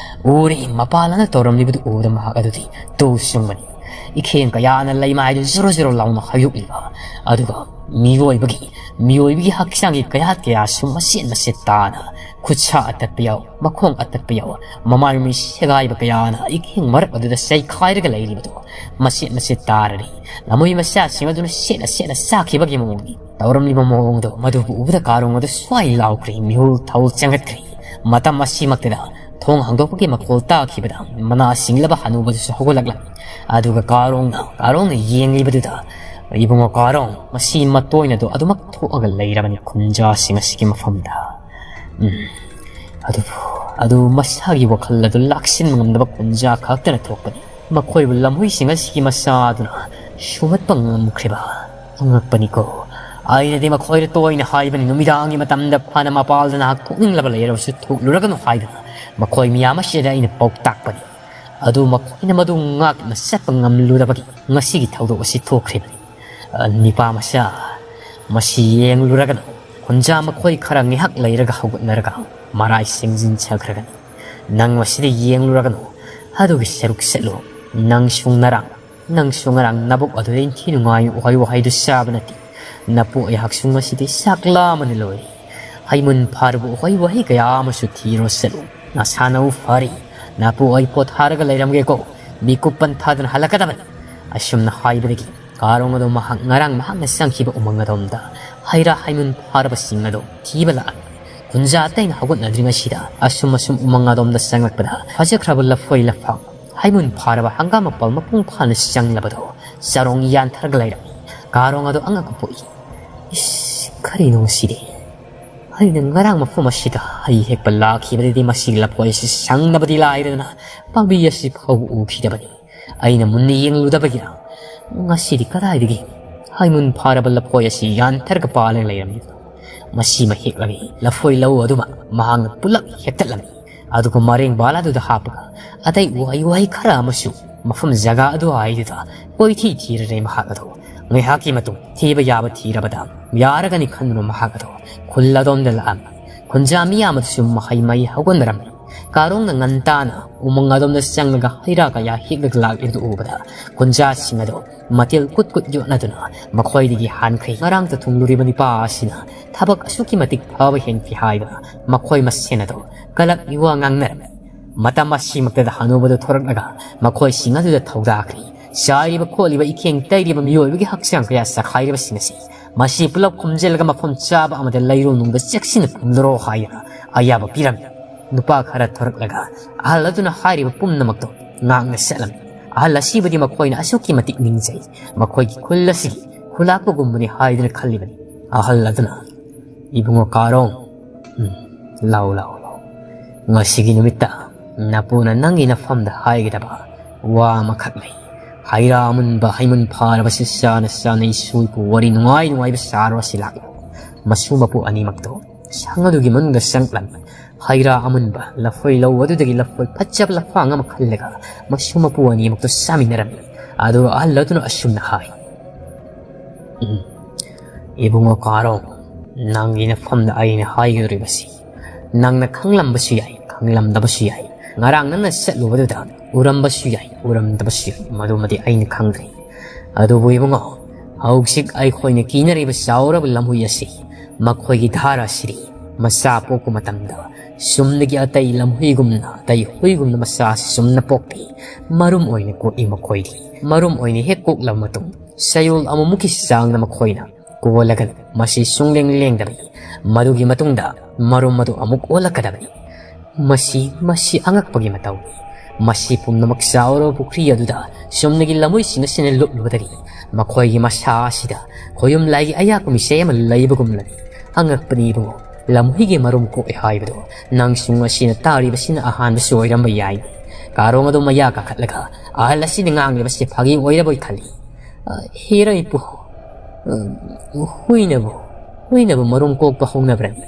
ꯎꯔꯦ, ꯃꯄꯥꯟ ꯂꯝꯗ ꯇꯧꯔꯝꯂꯤꯕꯗꯨ ꯎꯕꯗ ꯃꯍꯥꯛ ꯑꯗꯨꯗꯤ ꯇꯨ ꯆꯨꯡꯕꯅꯤ꯫ ꯏꯈꯦꯡ ꯀꯌꯥꯅ ꯂꯩꯃꯥꯏꯗꯨ ꯖꯣꯔꯣ ꯖꯣꯔꯣ ꯂꯥꯎꯅ ꯍꯥꯏꯗꯣꯛꯂꯤꯕ, ꯑꯗꯨꯒ ꯃꯤꯑꯣꯏꯕꯒꯤ, ꯃꯤꯑꯣꯏꯕꯒꯤ ꯍꯛꯆꯥꯡꯒꯤ ꯀꯌꯥꯠ ꯀꯌꯥꯁꯨ ꯃꯆꯦꯠ ꯃꯆꯦꯠ ꯇꯥꯅ, ꯈꯨꯠꯁꯥ ꯑꯇꯠꯄ ꯌꯥꯎ, ꯃꯈꯣꯡ ꯑꯇꯠꯄ ꯌꯥꯎ, ꯃꯃꯥꯏ ꯃꯃꯤꯠ ꯁꯦꯒꯥꯏꯕ ꯀꯌꯥꯅ ꯏꯈꯦꯡ ꯃꯔꯛ ꯑꯗꯨꯗ ꯆꯩꯈꯥꯏꯔꯒ ꯂꯩꯔꯤꯕꯗꯨ ꯃꯆꯦꯠ ꯃꯆꯦꯠ ꯇꯥꯔꯔꯤ꯫ ꯂꯝꯍꯨꯏ ꯃꯆꯥꯁꯤꯡ ꯑꯗꯨꯅ ꯁꯦꯠꯅ ꯁꯦꯠꯅ ꯆꯥꯈꯤꯕꯒꯤ ꯃꯑꯣꯡꯅꯤ꯫ ꯇꯧꯔꯝꯂꯤꯕ ꯃꯑꯣꯡꯗꯣ ꯃꯗꯨꯕꯨ ꯎꯕꯗ ꯀꯥꯔꯣꯡ ꯑꯗꯨ ꯁ꯭ꯋꯥꯏ ꯂꯥꯎꯈ꯭ꯔꯦ, ꯃꯤꯍꯨꯜ ꯊꯧ ꯆꯪꯒꯠꯈ꯭ꯔꯦ꯫ ꯃꯇꯝ ꯑꯁꯤꯃꯛꯇꯗ ꯊꯣꯡ ꯍꯥꯡꯗꯣꯛꯄꯒꯤ ꯃꯈꯣꯜ ꯇꯥꯈꯤꯕꯗ ꯃꯅꯥ ꯁꯤꯡꯂꯕ ꯍꯅꯨꯕꯗꯨꯁꯨ ꯍꯧꯒꯠꯂꯛꯂꯝꯃꯤ꯫ ꯑꯗꯨꯒ ꯀꯥꯔꯣꯡꯅ, ꯀꯥꯔꯣꯡꯅ ꯌꯦꯡꯂꯤꯕꯗꯨꯗ, "ꯏꯕꯨꯡꯉꯣ ꯀꯥꯔꯣꯡ, ꯃꯁꯤ ꯃꯇꯣꯏꯅꯗꯣ ꯑꯗꯨꯃꯛ ꯊꯣꯛꯑꯒ ꯂꯩꯔꯕꯅꯤ ꯈꯨꯟꯖꯥꯁꯤꯡ ꯑꯁꯤꯒꯤ ꯃꯐꯝꯗ꯫ ꯎꯝ, ꯑꯗꯨꯕꯨ, ꯑꯗꯨ ꯃꯁꯥꯒꯤ ꯋꯥꯈꯜ ꯑꯗꯨ ꯂꯥꯛꯁꯤꯟꯕ ꯉꯝꯗꯕ ꯈꯨꯟꯖꯥ ꯈꯛꯇꯅ ꯊꯣꯛꯄꯅꯤ꯫ ꯃꯈꯣꯏꯕꯨ ꯂꯝꯍꯨꯏꯁꯤꯡ ꯑꯁꯤꯒꯤ ꯃꯆꯥꯗꯨꯅ ꯁꯨꯝꯍꯠꯄ ꯉꯝꯈ꯭ꯔꯤꯕ꯫ ꯑꯉꯛꯄꯅꯤꯀꯣ, ꯑꯩꯅꯗꯤ ꯃꯈꯣꯏꯗ ꯇꯣꯏꯅ ꯍꯥꯏꯕꯅꯤ, ꯅꯨꯃꯤꯗꯥꯡꯒꯤ ꯃꯇꯝꯗ ꯐꯅ ꯃꯄꯥꯜꯗ ꯅꯍꯥꯛ ꯊꯣꯛꯅꯤꯡꯂꯕ ꯂꯩꯔꯕꯁꯨ ꯊꯣꯛꯂꯨꯔꯒꯅꯨ ꯍꯥꯏꯗꯅ꯫ ꯃꯈꯣꯏ ꯃꯤꯌꯥꯝ ꯑꯁꯤꯗ ꯑꯩꯅ ꯄꯥꯎꯇꯥꯛꯄꯅꯤ꯫ ꯑꯗꯨ ꯃꯈꯣꯏꯅ ꯃꯗꯨ ꯉꯥꯛꯅ ꯆꯠꯄ ꯉꯝꯂꯨꯗꯕꯒꯤ ꯉꯁꯤꯒꯤ ꯊꯧꯗꯣꯛ ꯑꯁꯤ ꯊꯣꯛꯈ꯭ꯔꯤꯕꯅꯤ꯫ ꯑ, ꯅꯤꯄꯥ ꯃꯆꯥ, ꯃꯁꯤ ꯌꯦꯡꯂꯨꯔꯒꯅꯨ꯫ ꯈꯨꯟꯖꯥ ꯃꯈꯣꯏ ꯈꯔ ꯉꯥꯏꯍꯥꯛ ꯂꯩꯔꯒ ꯍꯧꯒꯠꯅꯔꯒ ꯃꯔꯥꯏ ꯁꯦꯝꯖꯤꯟ ꯆꯠꯈ꯭ꯔꯒꯅꯤ꯫ ꯅꯪ ꯃꯁꯤꯗ ꯌꯦꯡꯂꯨꯔꯒꯅꯨ꯫ ꯑꯗꯨꯒꯤ ꯁꯔꯨꯛ ꯆꯠꯂꯨ꯫ ꯅꯪꯁꯨ ꯉꯔꯥꯡ, ꯅꯪꯁꯨ ꯉꯔꯥꯡ ꯅꯕꯨꯛ ꯑꯗꯨꯗ ꯏꯟꯊꯤ ꯅꯨꯡꯉꯥꯏ ꯎꯍꯩ ꯋꯥꯍꯩꯗꯨ ꯆꯥꯕ ꯅꯠꯇꯦ꯫ ꯅꯄꯨ ꯑꯩꯍꯥꯛꯁꯨ ꯉꯁꯤꯗꯤ ꯆꯥꯛ ꯂꯥꯝꯕꯅ ꯂꯣꯏꯔꯦ꯫ ꯍꯩꯃꯨꯟ ꯐꯥꯔꯕ ꯎꯍꯩ ꯋꯥꯍꯩ ꯀꯌꯥ ꯑꯃꯁꯨ ꯊꯤꯔꯣ ꯆꯠꯂꯨ꯫ ꯅꯁꯥꯅꯧ ꯐꯔꯤ꯫ ꯅꯄꯨ ꯑꯩ ꯄꯣꯊꯥꯔꯒ ꯂꯩꯔꯝꯒꯦꯀꯣ꯫ ꯃꯤꯀꯨꯞ ꯄꯟꯊꯥꯗꯨꯅ ꯍꯜꯂꯛꯀꯗꯕꯅꯤ꯫ ꯑꯁꯨꯝꯅ ꯍꯥꯏꯕꯗꯒꯤ ꯀꯥꯔꯣꯡ ꯑꯗꯣ ꯃꯍꯥꯛ ꯉꯔꯥꯡ ꯃꯍꯥꯛꯅ ꯆꯪꯈꯤꯕ ꯎꯃꯪ ꯑꯗꯣꯝꯗ ꯍꯩꯔꯥ ꯍꯩꯃꯨꯟ ꯐꯥꯔꯕꯁꯤꯡ ꯑꯗꯣ ꯊꯤꯕ ꯂꯥꯛꯑꯝꯃꯤ꯫ ꯈꯨꯟꯖꯥ ꯑꯇꯩꯅ ꯍꯧꯒꯠꯅꯗ꯭ꯔꯤꯉꯩꯁꯤꯗ ꯑꯁꯨꯝ ꯑꯁꯨꯝ ꯎꯃꯪ ꯑꯗꯣꯝꯗ ꯆꯪꯂꯛꯄꯗ ꯐꯖꯈ꯭ꯔꯕ ꯂꯐꯣꯏ ꯂꯐꯥꯡ, ꯍꯩꯃꯨꯟ ꯐꯥꯔꯕ ꯍꯪꯒꯥꯝ ꯃꯄꯜ ꯃꯄꯨꯡ ꯐꯥꯅ ꯆꯪꯂꯕꯗꯣ ꯆꯔꯣꯡ ꯌꯥꯟꯊꯔꯒ ꯂꯩꯔꯝꯃꯤ꯫ ꯀꯥꯔꯣꯡ ꯑꯗꯣ ꯑꯉꯛꯄ ꯄꯣꯛꯏ꯫ "ꯏꯁ, ꯀꯔꯤꯅꯣ ꯁꯤꯗꯤ? ꯑꯩꯅ ꯉꯔꯥꯡ ꯃꯐꯝ ꯑꯁꯤꯗ ꯍꯩ ꯍꯦꯛꯄ ꯂꯥꯛꯈꯤꯕꯗꯗꯤ ꯃꯁꯤꯒꯤ ꯂꯐꯣꯏ ꯑꯁꯤ ꯁꯪꯅꯕꯗꯤ ꯂꯥꯏꯔꯗꯅ ꯄꯥꯝꯕꯤ ꯑꯁꯤ ꯐꯥꯎꯕ ꯎꯈꯤꯗꯕꯅꯤ꯫ ꯑꯩꯅ ꯃꯨꯟꯅ ꯌꯦꯡꯂꯨꯗꯕꯒꯤꯔ? ꯉꯁꯤꯗꯤ ꯀꯗꯥꯏꯗꯒꯤ ꯍꯩꯃꯨꯟ ꯐꯥꯔꯕ ꯂꯐꯣꯏ ꯑꯁꯤ ꯌꯥꯟꯊꯔꯒ ꯄꯥꯜꯂꯒ ꯂꯩꯔꯝꯂꯤꯕꯅꯣ? ꯃꯁꯤꯃ ꯍꯦꯛꯂꯒꯦ꯫" ꯂꯐꯣꯏ ꯂꯧ ꯑꯗꯨꯃ ꯃꯍꯥꯛꯅ ꯄꯨꯂꯞ ꯍꯦꯛꯇꯠꯂꯝꯃꯤ꯫ ꯑꯗꯨꯒ ꯃꯔꯦꯡ ꯕꯥꯂꯥꯗꯨꯗ ꯍꯥꯞꯄꯒ ꯑꯇꯩ ꯎꯍꯩ ꯋꯥꯍꯩ ꯈꯔ ꯑꯃꯁꯨ ꯃꯐꯝ ꯖꯒꯥ ꯑꯗꯨꯋꯥꯏꯗꯨꯗ ꯀꯣꯏꯊꯤ ꯊꯤꯔꯔꯦ ꯃꯍꯥꯛ ꯑꯗꯣ꯫ ꯉꯥꯏꯍꯥꯛꯀꯤ ꯃꯇꯨꯡ ꯊꯤꯕ ꯌꯥꯕ ꯊꯤꯔꯕꯗ ꯌꯥꯔꯒꯅꯤ ꯈꯟꯗꯨꯅ ꯃꯍꯥꯛ ꯑꯗꯣ ꯈꯨꯜ ꯑꯗꯣꯝꯗ ꯂꯥꯛꯑꯝꯃꯤ꯫ ꯈꯨꯟꯖꯥ ꯃꯤꯌꯥꯝ ꯑꯗꯨꯁꯨ ꯃꯍꯩ ꯃꯍꯩ ꯍꯧꯒꯠꯅꯔꯝꯃꯤ꯫ ꯀꯥꯔꯣꯡꯅ ꯉꯟꯇꯥꯅ ꯎꯃꯪ ꯑꯗꯣꯝꯗ ꯆꯪꯂꯒ ꯍꯩꯔꯥ ꯀꯌꯥ ꯍꯦꯛꯂꯒ ꯂꯥꯛꯂꯤꯕꯗꯨ ꯎꯕꯗ ꯈꯨꯟꯖꯥꯁꯤꯡ ꯑꯗꯣ ꯃꯇꯤꯜ ꯀꯨꯠ ꯀꯨꯠ ꯌꯣꯠꯅꯗꯨꯅ ꯃꯈꯣꯏꯗꯒꯤ ꯍꯥꯟꯈ꯭ꯔꯦ꯫ ꯉꯔꯥꯡꯇ ꯊꯨꯡꯂꯨꯔꯤꯕ ꯅꯤꯄꯥ ꯑꯁꯤꯅ ꯊꯕꯛ ꯑꯁꯨꯛꯀꯤ ꯃꯇꯤꯛ ꯐꯕ ꯍꯦꯟꯈꯤ ꯍꯥꯏꯗꯅ ꯃꯈꯣꯏ ꯃꯁꯦꯟ ꯑꯗꯣ ꯀꯂꯛ ꯃꯤꯋꯥ ꯉꯥꯡꯅꯔꯝꯃꯤ꯫ ꯃꯇꯝ ꯑꯁꯤꯃꯛꯇꯗ ꯍꯅꯨꯕꯗꯨ ꯊꯣꯔꯛꯂꯒ ꯃꯈꯣꯏꯁꯤꯡ ꯑꯗꯨꯗ ꯊꯧꯗꯥꯈ꯭ꯔꯤ꯫ ꯆꯥꯏꯔꯤꯕ ꯈꯣꯠꯂꯤꯕ ꯏꯈꯦꯡ ꯇꯩꯔꯤꯕ ꯃꯤꯑꯣꯏꯕꯒꯤ ꯍꯛꯆꯥꯡ ꯀꯌꯥ ꯆꯈꯥꯏꯔꯤꯕꯁꯤꯡ ꯑꯁꯤ ꯃꯁꯤ ꯄꯨꯂꯞ ꯈꯣꯝꯖꯤꯜꯂꯒ ꯃꯐꯝ ꯆꯥꯕ ꯑꯃꯗ ꯂꯩꯔꯣ ꯅꯨꯡꯗ ꯆꯦꯛꯁꯤꯟꯅ ꯊꯝꯂꯔꯣ ꯍꯥꯏꯗꯅ ꯑꯌꯥꯕ ꯄꯤꯔꯝꯃꯤ꯫ ꯅꯨꯄꯥ ꯈꯔ ꯊꯣꯔꯛꯂꯒ ꯑꯍꯜ ꯑꯗꯨꯅ ꯍꯥꯏꯔꯤꯕ ꯄꯨꯝꯅꯃꯛꯇꯣ ꯉꯥꯛꯅ ꯆꯠꯂꯝꯃꯤ꯫ ꯑꯍꯜ ꯑꯁꯤꯕꯨꯗꯤ ꯃꯈꯣꯏꯅ ꯑꯁꯨꯛꯀꯤ ꯃꯇꯤꯛ ꯅꯤꯡꯖꯩ, ꯃꯈꯣꯏꯒꯤ ꯈꯨꯜ ꯑꯁꯤꯒꯤ ꯈꯨꯂꯥꯛꯄꯒꯨꯝꯕꯅꯤ ꯍꯥꯏꯗꯨꯅ ꯈꯜꯂꯤꯕꯅꯤ꯫ ꯑꯍꯜ ꯑꯗꯨꯅ, "ꯏꯕꯨꯡꯉꯣ ꯀꯥꯔꯣꯡ, ꯎꯝ, ꯂꯥꯎ, ꯂꯥꯎ, ꯂꯥꯎ꯫ ꯉꯁꯤꯒꯤ ꯅꯨꯃꯤꯠꯇ ꯅꯄꯨꯅ ꯅꯪꯒꯤ ꯅꯐꯝꯗ ꯍꯥꯏꯒꯗꯕ ꯋꯥ ꯑꯃꯈꯛ ꯂꯩ꯫ ꯍꯩꯔꯥ ꯑꯃꯨꯟꯕ ꯍꯩꯃꯨꯟ ꯐꯥꯔꯕꯁꯤ ꯆꯥꯅ ꯆꯥꯅ ꯏꯁꯨ ꯏꯄꯨ ꯋꯥꯔꯤ ꯅꯨꯡꯉꯥꯏ ꯅꯨꯡꯉꯥꯏꯕ ꯁꯥꯔꯣ ꯑꯁꯤ ꯂꯥꯛꯂꯣ꯫ ꯃꯁꯨ ꯃꯄꯨ ꯑꯅꯤꯃꯛꯇꯣ ꯁꯪ ꯑꯗꯨꯒꯤ ꯃꯅꯨꯡꯗ ꯆꯪꯂꯝꯃꯤ꯫ ꯍꯩꯔꯥ ꯑꯃꯨꯟꯕ ꯂꯐꯣꯏ ꯂꯧ ꯑꯗꯨꯗꯒꯤ ꯂꯐꯣꯏ ꯐꯖꯕ ꯂꯐꯥꯡ ꯑꯃ ꯈꯜꯂꯒ ꯃꯁꯨ ꯃꯄꯨ ꯑꯅꯤꯃꯛꯇꯣ ꯆꯥꯃꯤꯟꯅꯔꯝꯃꯤ꯫ ꯑꯗꯨꯒ ꯑꯍꯜ ꯑꯗꯨꯅ ꯑꯁꯨꯝꯅ ꯍꯥꯏ, "ꯎꯝ, ꯏꯕꯨꯡꯉꯣ ꯀꯥꯔꯣ, ꯅꯪꯒꯤ ꯅꯐꯝꯗ ꯑꯩꯅ ꯍꯥꯏꯒꯗꯧꯔꯤꯕꯁꯤ ꯅꯪꯅ ꯈꯪꯂꯝꯕꯁꯨ ꯌꯥꯏ, ꯈꯪꯂꯝꯗꯕꯁꯨ ꯌꯥꯏ꯫ ꯉꯔꯥꯡ ꯅꯪꯅ ꯆꯠꯂꯨꯕꯗꯨꯗ ꯎꯔꯝꯕꯁꯨ ꯌꯥꯏ, ꯎꯔꯝꯗꯕꯁꯨ ꯌꯥꯏ, ꯃꯗꯨꯃꯗꯤ ꯑꯩꯅ ꯈꯪꯗ꯭ꯔꯦ꯫ ꯑꯗꯨꯕꯨ ꯏꯕꯨꯡꯉꯣ, ꯍꯧꯖꯤꯛ ꯑꯩꯈꯣꯏꯅ ꯀꯤꯅꯔꯤꯕ ꯆꯥꯎꯔꯕ ꯂꯝꯍꯨꯏ ꯑꯁꯤ ꯃꯈꯣꯏꯒꯤ ꯙꯥꯔꯥꯁꯤꯗꯤ ꯃꯆꯥ ꯄꯣꯛꯄ ꯃꯇꯝꯗ ꯆꯨꯝꯅꯒꯤ ꯑꯇꯩ ꯂꯝꯍꯨꯏꯒꯨꯝꯅ, ꯑꯇꯩ ꯍꯨꯏꯒꯨꯝꯅ ꯃꯆꯥꯁꯤ ꯆꯨꯝꯅ ꯄꯣꯛꯇꯦ꯫ ꯃꯔꯨꯝ ꯑꯣꯏꯅ ꯀꯣꯛꯏ ꯃꯈꯣꯏꯗꯤ꯫ ꯃꯔꯨꯝ ꯑꯣꯏꯅ ꯍꯦꯛ ꯀꯣꯛꯂꯕ ꯃꯇꯨꯡ ꯆꯌꯣꯜ ꯑꯃꯃꯨꯛꯀꯤ ꯆꯥꯡꯗ ꯃꯈꯣꯏꯅ ꯀꯣꯜꯂꯒ ꯃꯁꯤ ꯁꯨꯡꯂꯦꯡ ꯂꯦꯡꯗꯕꯅꯤ꯫ ꯃꯗꯨꯒꯤ ꯃꯇꯨꯡꯗ ꯃꯔꯨꯝ ꯑꯗꯨ ꯑꯃꯨꯛ ꯑꯣꯜꯂꯛꯀꯗꯕꯅꯤ꯫ ꯃꯁꯤ, ꯃꯁꯤ ꯑꯉꯛꯄꯒꯤ ꯃꯇꯧꯅꯤ꯫ ꯃꯁꯤ ꯄꯨꯝꯅꯃꯛ ꯆꯥꯎꯔꯕ ꯄꯨꯈ꯭ꯔꯤ ꯑꯗꯨꯗ ꯆꯨꯝꯅꯒꯤ ꯂꯝꯍꯨꯏꯁꯤꯡ ꯑꯁꯤꯅ ꯂꯨꯞꯂꯨꯕꯗꯒꯤ ꯃꯈꯣꯏꯒꯤ ꯃꯁꯥ ꯑꯁꯤꯗ ꯈꯣꯌꯨꯝ ꯂꯥꯏꯒꯤ ꯑꯌꯥꯛꯄ ꯃꯤꯁꯦ ꯑꯃ ꯂꯩꯕꯒꯨꯝꯂꯅꯤ꯫ ꯑꯉꯛꯄꯅꯤ ꯏꯕꯨꯡꯉꯣ, ꯂꯝꯍꯨꯏꯒꯤ ꯃꯔꯨꯝ ꯀꯣꯛꯑꯦ ꯍꯥꯏꯕꯗꯣ ꯅꯪꯁꯨ ꯉꯁꯤꯅ ꯇꯥꯔꯤꯕꯁꯤꯅ ꯑꯍꯥꯟꯕꯁꯨ ꯑꯣꯏꯔꯝꯕ ꯌꯥꯏ꯫" ꯀꯥꯔꯣꯡ ꯑꯗꯨ ꯃꯌꯥ ꯀꯥꯈꯠꯂꯒ ꯑꯍꯜ ꯑꯁꯤꯅ ꯉꯥꯡꯂꯤꯕꯁꯤ ꯐꯥꯒꯤ ꯑꯣꯏꯔꯕꯣꯏ ꯈꯜꯂꯤ꯫ "ꯑ, ꯍꯦꯔꯥ ꯏꯄꯨ, ꯑ, ꯍꯨꯏꯅꯕꯨ, ꯍꯨꯏꯅꯕꯨ ꯃꯔꯨꯝ ꯀꯣꯛꯄ ꯍꯧꯅꯕ꯭ꯔꯅꯤ?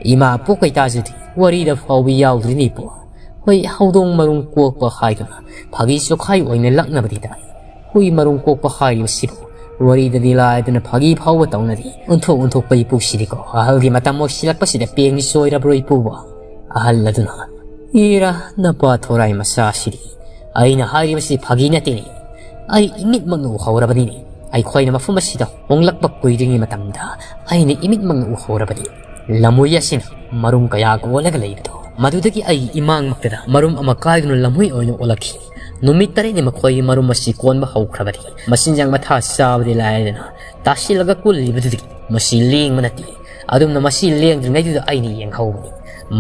ꯏꯃꯥ ꯄꯣꯛꯄꯩ ꯇꯥꯖꯗꯤ ꯋꯥꯔꯤꯗ ꯐꯥꯎꯕ ꯌꯥꯎꯗ꯭ꯔꯤꯅꯤ ꯏꯄꯨ꯫ ꯍꯣꯏ, ꯍꯧꯗꯣꯡ ꯃꯔꯨꯝ ꯀꯣꯛꯄ ꯍꯥꯏꯗꯨꯅ ꯐꯥꯒꯤ ꯆꯣꯈꯥꯏ ꯑꯣꯏꯅ ꯂꯛꯅꯕꯗꯤ ꯇꯥꯏ꯫ ꯍꯨꯏ ꯃꯔꯨꯝ ꯀꯣꯛꯄ ꯍꯥꯏꯔꯤꯕꯁꯤꯕꯨ ꯋꯥꯔꯤꯗꯗꯤ ꯂꯥꯏꯗꯅ ꯐꯥꯒꯤ ꯐꯥꯎꯕ ꯇꯧꯅꯔꯤ꯫ ꯑꯣꯟꯊꯣꯛ ꯑꯣꯟꯊꯣꯛꯄ ꯏꯄꯨꯁꯤꯗꯤꯀꯣ, ꯑꯍꯜꯒꯤ ꯃꯇꯝ ꯑꯣꯏꯁꯤꯜꯂꯛꯄꯁꯤꯗ ꯄꯦꯡꯅꯤ ꯆꯣꯏꯔꯕ꯭ꯔꯣ ꯏꯄꯨꯕꯣ?" ꯑꯍꯜ ꯑꯗꯨꯅ, "ꯏꯔꯥ, ꯅꯄꯥ ꯊꯣꯔꯥꯏ ꯃꯆꯥꯁꯤꯗꯤ, ꯑꯩꯅ ꯍꯥꯏꯔꯤꯕꯁꯤ ꯐꯥꯒꯤ ꯅꯠꯇꯦꯅꯦ꯫ ꯑꯩ ꯏꯃꯤꯠꯃꯛꯅ ꯎꯍꯧꯔꯕꯅꯤꯅꯦ꯫ ꯑꯩꯈꯣꯏꯅ ꯃꯐꯝ ꯑꯁꯤꯗ ꯍꯣꯡꯂꯛꯄ ꯀꯨꯏꯗ꯭ꯔꯤꯉꯩ ꯃꯇꯝꯗ ꯑꯩꯅ ꯏꯃꯤꯠꯃꯛꯅ ꯎꯍꯧꯔꯕꯅꯤ꯫ ꯂꯝꯍꯨꯏ ꯑꯁꯤꯅ ꯃꯔꯨꯝ ꯀꯌꯥ ꯀꯣꯜꯂꯒ ꯂꯩꯕꯗꯣ, ꯃꯗꯨꯗꯒꯤ ꯑꯩꯒꯤ ꯏꯃꯥꯡꯃꯛꯇꯗ ꯃꯔꯨꯝ ꯑꯃ ꯀꯥꯏꯗꯨꯅ ꯂꯝꯍꯨꯏ ꯑꯣꯏꯅ ꯑꯣꯜꯂꯛꯈꯤ꯫ ꯅꯨꯃꯤꯠ ꯇꯔꯦꯠꯅꯤ ꯃꯈꯣꯏꯒꯤ ꯃꯔꯨꯝ ꯑꯁꯤ ꯀꯣꯟꯕ ꯍꯧꯈ꯭ꯔꯕꯅꯤ꯫ ꯃꯆꯤꯟꯖꯥꯛ ꯃꯊꯥ ꯆꯥꯕꯗꯤ ꯂꯥꯏꯔꯗꯅ ꯇꯥꯁꯤꯜꯂꯒ ꯀꯨꯜꯂꯤꯕꯗꯨꯗꯒꯤ ꯃꯁꯤ ꯂꯦꯡꯕ ꯅꯠꯇꯦ꯫ ꯑꯗꯨꯝꯅ ꯃꯁꯤ ꯂꯦꯡꯗ꯭ꯔꯤꯉꯩꯗꯨꯗ ꯑꯩꯅ ꯌꯦꯡꯍꯧꯕꯅꯤ꯫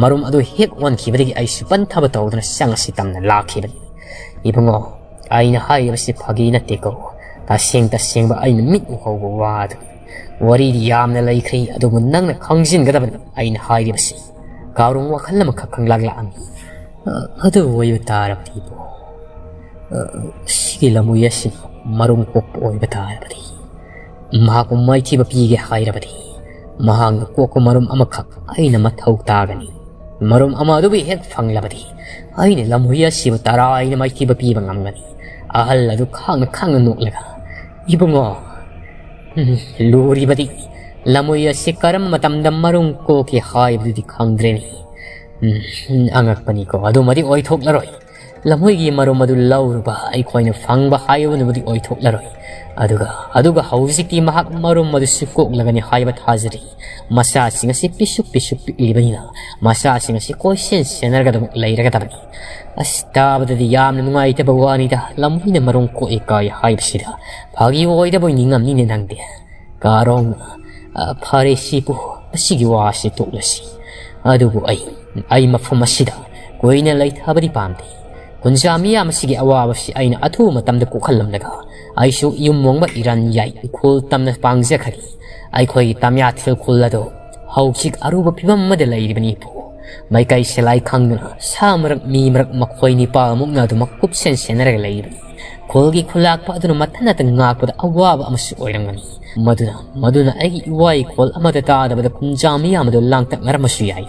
ꯃꯔꯨꯝ ꯑꯗꯨ ꯍꯦꯛ ꯑꯣꯟꯈꯤꯕꯗꯒꯤ ꯑꯩꯁꯨ ꯄꯟꯊꯕ ꯇꯧꯗꯨꯅ ꯆꯪꯉꯁꯤ ꯇꯝꯅ ꯂꯥꯛꯈꯤꯕꯅꯤ꯫" ꯏꯕꯨꯡꯉꯣ, ꯑꯩꯅ ꯍꯥꯏꯔꯤꯕꯁꯤ ꯐꯥꯒꯤ ꯅꯠꯇꯦꯀꯣ꯫ ꯇꯁꯦꯡ ꯇꯁꯦꯡꯕ ꯑꯩꯅ ꯃꯤꯠ ꯎꯍꯧꯕ ꯋꯥꯗꯨ꯫ ꯋꯥꯔꯤꯗꯤ ꯌꯥꯝꯅ ꯂꯩꯈ꯭ꯔꯦ, ꯑꯗꯨꯕꯨ ꯅꯪꯅ ꯈꯪꯖꯤꯟꯒꯗꯕꯅꯤ ꯑꯩꯅ ꯍꯥꯏꯔꯤꯕꯁꯤ꯫ ꯀꯥꯔꯣꯡ ꯋꯥꯈꯜ ꯑꯃꯈꯛ ꯈꯪꯂꯥꯛ ꯂꯥꯛꯑꯝꯃꯤ꯫ "ꯑ, ꯑꯗꯨ ꯑꯣꯏꯕ ꯇꯥꯔꯕꯗꯤ ꯏꯕꯨꯡꯉꯣ, ꯁꯤꯒꯤ ꯂꯝꯍꯨꯏ ꯑꯁꯤꯅ ꯃꯔꯨꯝ ꯀꯣꯛꯄ ꯑꯣꯏꯕ ꯇꯥꯔꯕꯗꯤ, ꯃꯍꯥꯛꯄꯨ ꯃꯥꯏꯊꯤꯕ ꯄꯤꯒꯦ ꯍꯥꯏꯔꯕꯗꯤ, ꯃꯍꯥꯛꯅ ꯀꯣꯛꯄ ꯃꯔꯨꯝ ꯑꯃꯈꯛ ꯑꯩꯅ ꯃꯊꯧ ꯇꯥꯒꯅꯤ꯫ ꯃꯔꯨꯝ ꯑꯃ ꯑꯗꯨꯕꯨ ꯍꯦꯛ ꯐꯪꯂꯕꯗꯤ, ꯑꯩꯅ ꯂꯝꯍꯨꯏ ꯑꯁꯤꯕꯨ ꯇꯔꯥꯏꯅ ꯃꯥꯏꯊꯤꯕ ꯄꯤꯕ ꯉꯝꯒꯅꯤ꯫ ꯑꯍꯜ ꯑꯗꯨ ꯈꯥꯡꯅ ꯈꯥꯡꯅ ꯅꯣꯛꯂꯒ, "ꯏꯕꯨꯡꯉꯣ, ꯎꯝ, ꯂꯨꯔꯤꯕꯗꯤ ꯂꯝꯍꯨꯏ ꯑꯁꯤ ꯀꯔꯝꯕ ꯃꯇꯝꯗ ꯃꯔꯨꯝ ꯀꯣꯛꯀꯦ ꯍꯥꯏꯕꯗꯨꯗꯤ ꯈꯪꯗ꯭ꯔꯦꯅꯦ꯫ ꯎꯝ, ꯑꯉꯛꯄꯅꯤꯀꯣ, ꯑꯗꯨꯃꯗꯤ ꯑꯣꯏꯊꯣꯛꯂꯔꯣꯏ꯫ ꯂꯝꯍꯨꯏꯒꯤ ꯃꯔꯨꯝ ꯑꯗꯨ ꯂꯧꯔꯨꯕ ꯑꯩꯈꯣꯏꯅ ꯐꯪꯕ ꯍꯥꯏꯕꯗꯨꯃꯗꯤ ꯑꯣꯏꯊꯣꯛꯂꯔꯣꯏ꯫ ꯑꯗꯨꯒ, ꯑꯗꯨꯒ ꯍꯧꯖꯤꯛꯇꯤ ꯃꯍꯥꯛ ꯃꯔꯨꯝ ꯑꯗꯨꯁꯨ ꯀꯣꯛꯂꯒꯅꯤ ꯍꯥꯏꯕ ꯊꯥꯖꯔꯤ꯫ ꯃꯆꯥꯁꯤꯡ ꯑꯁꯤ ꯄꯤꯁꯨꯛ ꯄꯤꯁꯨꯛ ꯄꯤꯛꯂꯤꯕꯅꯤꯅ, ꯃꯆꯥꯁꯤꯡ ꯑꯁꯤ ꯀꯣꯏꯁꯦꯟ ꯁꯦꯟꯅꯔꯒ ꯑꯗꯨꯝ ꯂꯩꯔꯒꯗꯕꯅꯤ꯫ ꯑꯁ, ꯇꯥꯕꯗꯗꯤ ꯌꯥꯝꯅ ꯅꯨꯡꯉꯥꯏꯇꯕ ꯋꯥꯅꯤꯗ, ꯂꯝꯍꯨꯏꯅ ꯃꯔꯨꯝ ꯀꯣꯛꯏ ꯀꯥꯏ ꯍꯥꯏꯕꯁꯤꯗ꯫ ꯐꯥꯒꯤ ꯑꯣꯏꯗꯕꯣꯏ ꯅꯤꯡꯉꯝꯅꯤꯅꯦ ꯅꯪꯗꯤ꯫ ꯀꯥꯔꯣꯡꯅ, "ꯑ, ꯐꯔꯦ ꯁꯤꯕꯨ, ꯃꯁꯤꯒꯤ ꯋꯥꯁꯤ ꯇꯣꯛꯂꯁꯤ꯫ ꯑꯗꯨꯕꯨ ꯑꯩ, ꯑꯩ ꯃꯐꯝ ꯑꯁꯤꯗ ꯀꯨꯏꯅ ꯂꯩꯊꯕꯗꯤ ꯄꯥꯝꯗꯦ꯫ ꯀꯨꯟꯖꯥ ꯃꯤꯌꯥꯝ ꯑꯁꯤꯒꯤ ꯑꯋꯥꯕꯁꯤ ꯑꯩꯅ ꯑꯊꯨꯕ ꯃꯇꯝꯗ ꯀꯣꯛꯍꯜꯂꯝꯂꯒ ꯑꯩꯁꯨ ꯌꯨꯝ ꯍꯣꯡꯕ ꯏꯔꯟ ꯌꯥꯏ ꯏꯈꯨꯜ ꯇꯝꯅ ꯄꯥꯡꯖꯈ꯭ꯔꯒꯦ꯫ ꯑꯩꯈꯣꯏꯒꯤ ꯇꯝꯌꯥꯊꯦꯜ ꯈꯨꯜ ꯑꯗꯨ ꯍꯧꯖꯤꯛ ꯑꯔꯨꯕ ꯐꯤꯕꯝ ꯑꯃꯗ ꯂꯩꯔꯤꯕꯅꯤ ꯏꯄꯨ꯫ ꯃꯥꯏꯀꯩ ꯁꯤꯂꯥꯏ ꯈꯪꯗꯅ ꯁꯥ ꯃꯔꯛ ꯃꯤ ꯃꯔꯛ ꯃꯈꯣꯏ ꯅꯤꯄꯥꯃꯨꯛꯅ ꯑꯗꯨꯃꯛ ꯀꯨꯞꯁꯦꯟ ꯁꯦꯟꯅꯔꯒ ꯂꯩꯔꯤꯕꯅꯤ꯫ ꯈꯨꯜꯒꯤ ꯈꯨꯂꯥꯛꯄ ꯑꯗꯨꯅ ꯃꯊꯟꯇ ꯉꯥꯛꯄꯗ ꯑꯋꯥꯕ ꯑꯃꯁꯨ ꯑꯣꯏꯔꯝꯒꯅꯤ꯫ ꯃꯗꯨꯅ, ꯃꯗꯨꯅ ꯑꯩꯒꯤ ꯏꯋꯥ ꯏꯈꯣꯜ ꯑꯃꯠꯇ ꯇꯥꯗꯕꯗ ꯀꯨꯟꯖꯥ ꯃꯤꯌꯥꯝ ꯑꯗꯨ ꯂꯥꯡꯇꯛꯅꯔꯝꯕꯁꯨ ꯌꯥꯏ꯫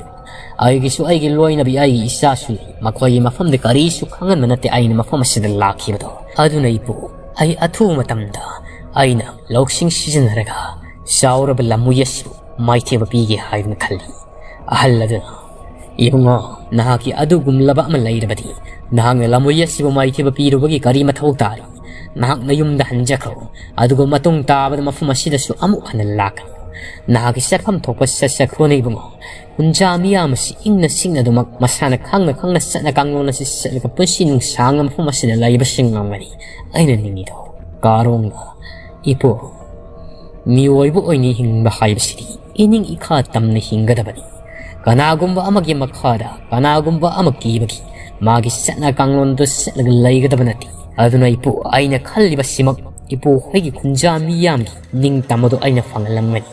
ꯑꯩꯒꯤꯁꯨ ꯑꯩꯒꯤ ꯂꯣꯏꯅꯕꯤ ꯑꯩꯒꯤ ꯏꯆꯥꯁꯨ ꯂꯩ꯫ ꯃꯈꯣꯏꯒꯤ ꯃꯐꯝꯗ ꯀꯔꯤꯁꯨ ꯈꯪꯍꯟꯕ ꯅꯠꯇꯦ ꯑꯩꯅ ꯃꯐꯝ ꯑꯁꯤꯗ ꯂꯥꯛꯈꯤꯕꯗꯣ꯫ ꯑꯗꯨꯅ ꯏꯄꯨ, ꯑꯩ ꯑꯊꯨꯕ ꯃꯇꯝꯗ ꯑꯩꯅ ꯂꯧꯁꯤꯡ ꯁꯤꯖꯤꯟꯅꯔꯒ ꯆꯥꯎꯔꯕ ꯂꯝꯍꯨꯏ ꯑꯁꯤꯕꯨ ꯃꯥꯏꯊꯤꯕ ꯄꯤꯒꯦ ꯍꯥꯏꯗꯨꯅ ꯈꯜꯂꯤ꯫" ꯑꯍꯜ ꯑꯗꯨꯅ, "ꯏꯕꯨꯡꯉꯣ, ꯅꯍꯥꯛꯀꯤ ꯑꯗꯨꯒꯨꯝꯂꯕ ꯑꯃ ꯂꯩꯔꯕꯗꯤ, ꯅꯍꯥꯛꯅ ꯂꯝꯍꯨꯏ ꯑꯁꯤꯕꯨ ꯃꯥꯏꯊꯤꯕ ꯄꯤꯔꯨꯕꯒꯤ ꯀꯔꯤ ꯃꯊꯧ ꯇꯥꯔꯤ? ꯅꯍꯥꯛ ꯅꯌꯨꯝꯗ ꯍꯟꯖꯈ꯭ꯔꯣ, ꯑꯗꯨꯒ ꯃꯇꯨꯡ ꯇꯥꯕꯗ ꯃꯐꯝ ꯑꯁꯤꯗꯁꯨ ꯑꯃꯨꯛ ꯍꯟꯅ ꯂꯥꯛꯀꯅꯨ꯫ ꯅꯍꯥꯛꯀꯤ ꯆꯠꯐꯝ ꯊꯣꯛꯄ ꯆꯠꯆꯈ꯭ꯔꯣꯅꯦ ꯏꯕꯨꯡꯉꯣ꯫ ꯀꯨꯟꯖꯥ ꯃꯤꯌꯥꯝ ꯑꯁꯤ ꯏꯪꯅ ꯆꯤꯛꯅ ꯑꯗꯨꯃꯛ ꯃꯁꯥꯅ ꯈꯪꯅ ꯈꯪꯅ ꯆꯠꯅ ꯀꯥꯡꯂꯣꯟ ꯑꯁꯤ ꯆꯠꯂꯒ ꯄꯨꯟꯁꯤ ꯅꯨꯡꯁꯥꯡꯅ ꯃꯐꯝ ꯑꯁꯤꯗ ꯂꯩꯕꯁꯨ ꯉꯝꯒꯅꯤ꯫ ꯑꯩꯅ ꯅꯤꯡꯉꯤꯗꯣ, ꯀꯥꯔꯣꯡꯅ, ꯏꯄꯨ, ꯃꯤꯑꯣꯏꯕ ꯑꯣꯏꯅ ꯍꯤꯡꯕ ꯍꯥꯏꯕꯁꯤꯗꯤ ꯏꯅꯤꯡ ꯏꯈꯥ ꯇꯝꯅ ꯍꯤꯡꯒꯗꯕꯅꯤ꯫ ꯀꯅꯥꯒꯨꯝꯕ ꯑꯃꯒꯤ ꯃꯈꯥꯗ ꯀꯅꯥꯒꯨꯝꯕ ꯑꯃ ꯀꯤꯕꯒꯤ ꯃꯥꯒꯤ ꯆꯠꯅ ꯀꯥꯡꯂꯣꯟꯗꯨ ꯆꯠꯂꯒ ꯂꯩꯒꯗꯕ ꯅꯠꯇꯦ꯫ ꯑꯗꯨꯅ ꯏꯄꯨ, ꯑꯩꯅ ꯈꯜꯂꯤꯕꯁꯤꯃꯛ ꯏꯄꯨ ꯍꯣꯏꯒꯤ ꯈꯨꯟꯖꯥ ꯃꯤꯌꯥꯝꯒꯤ ꯅꯤꯡꯇꯝꯕꯗꯨ ꯑꯩꯅ ꯐꯪꯍꯜꯂꯝꯒꯅꯤ꯫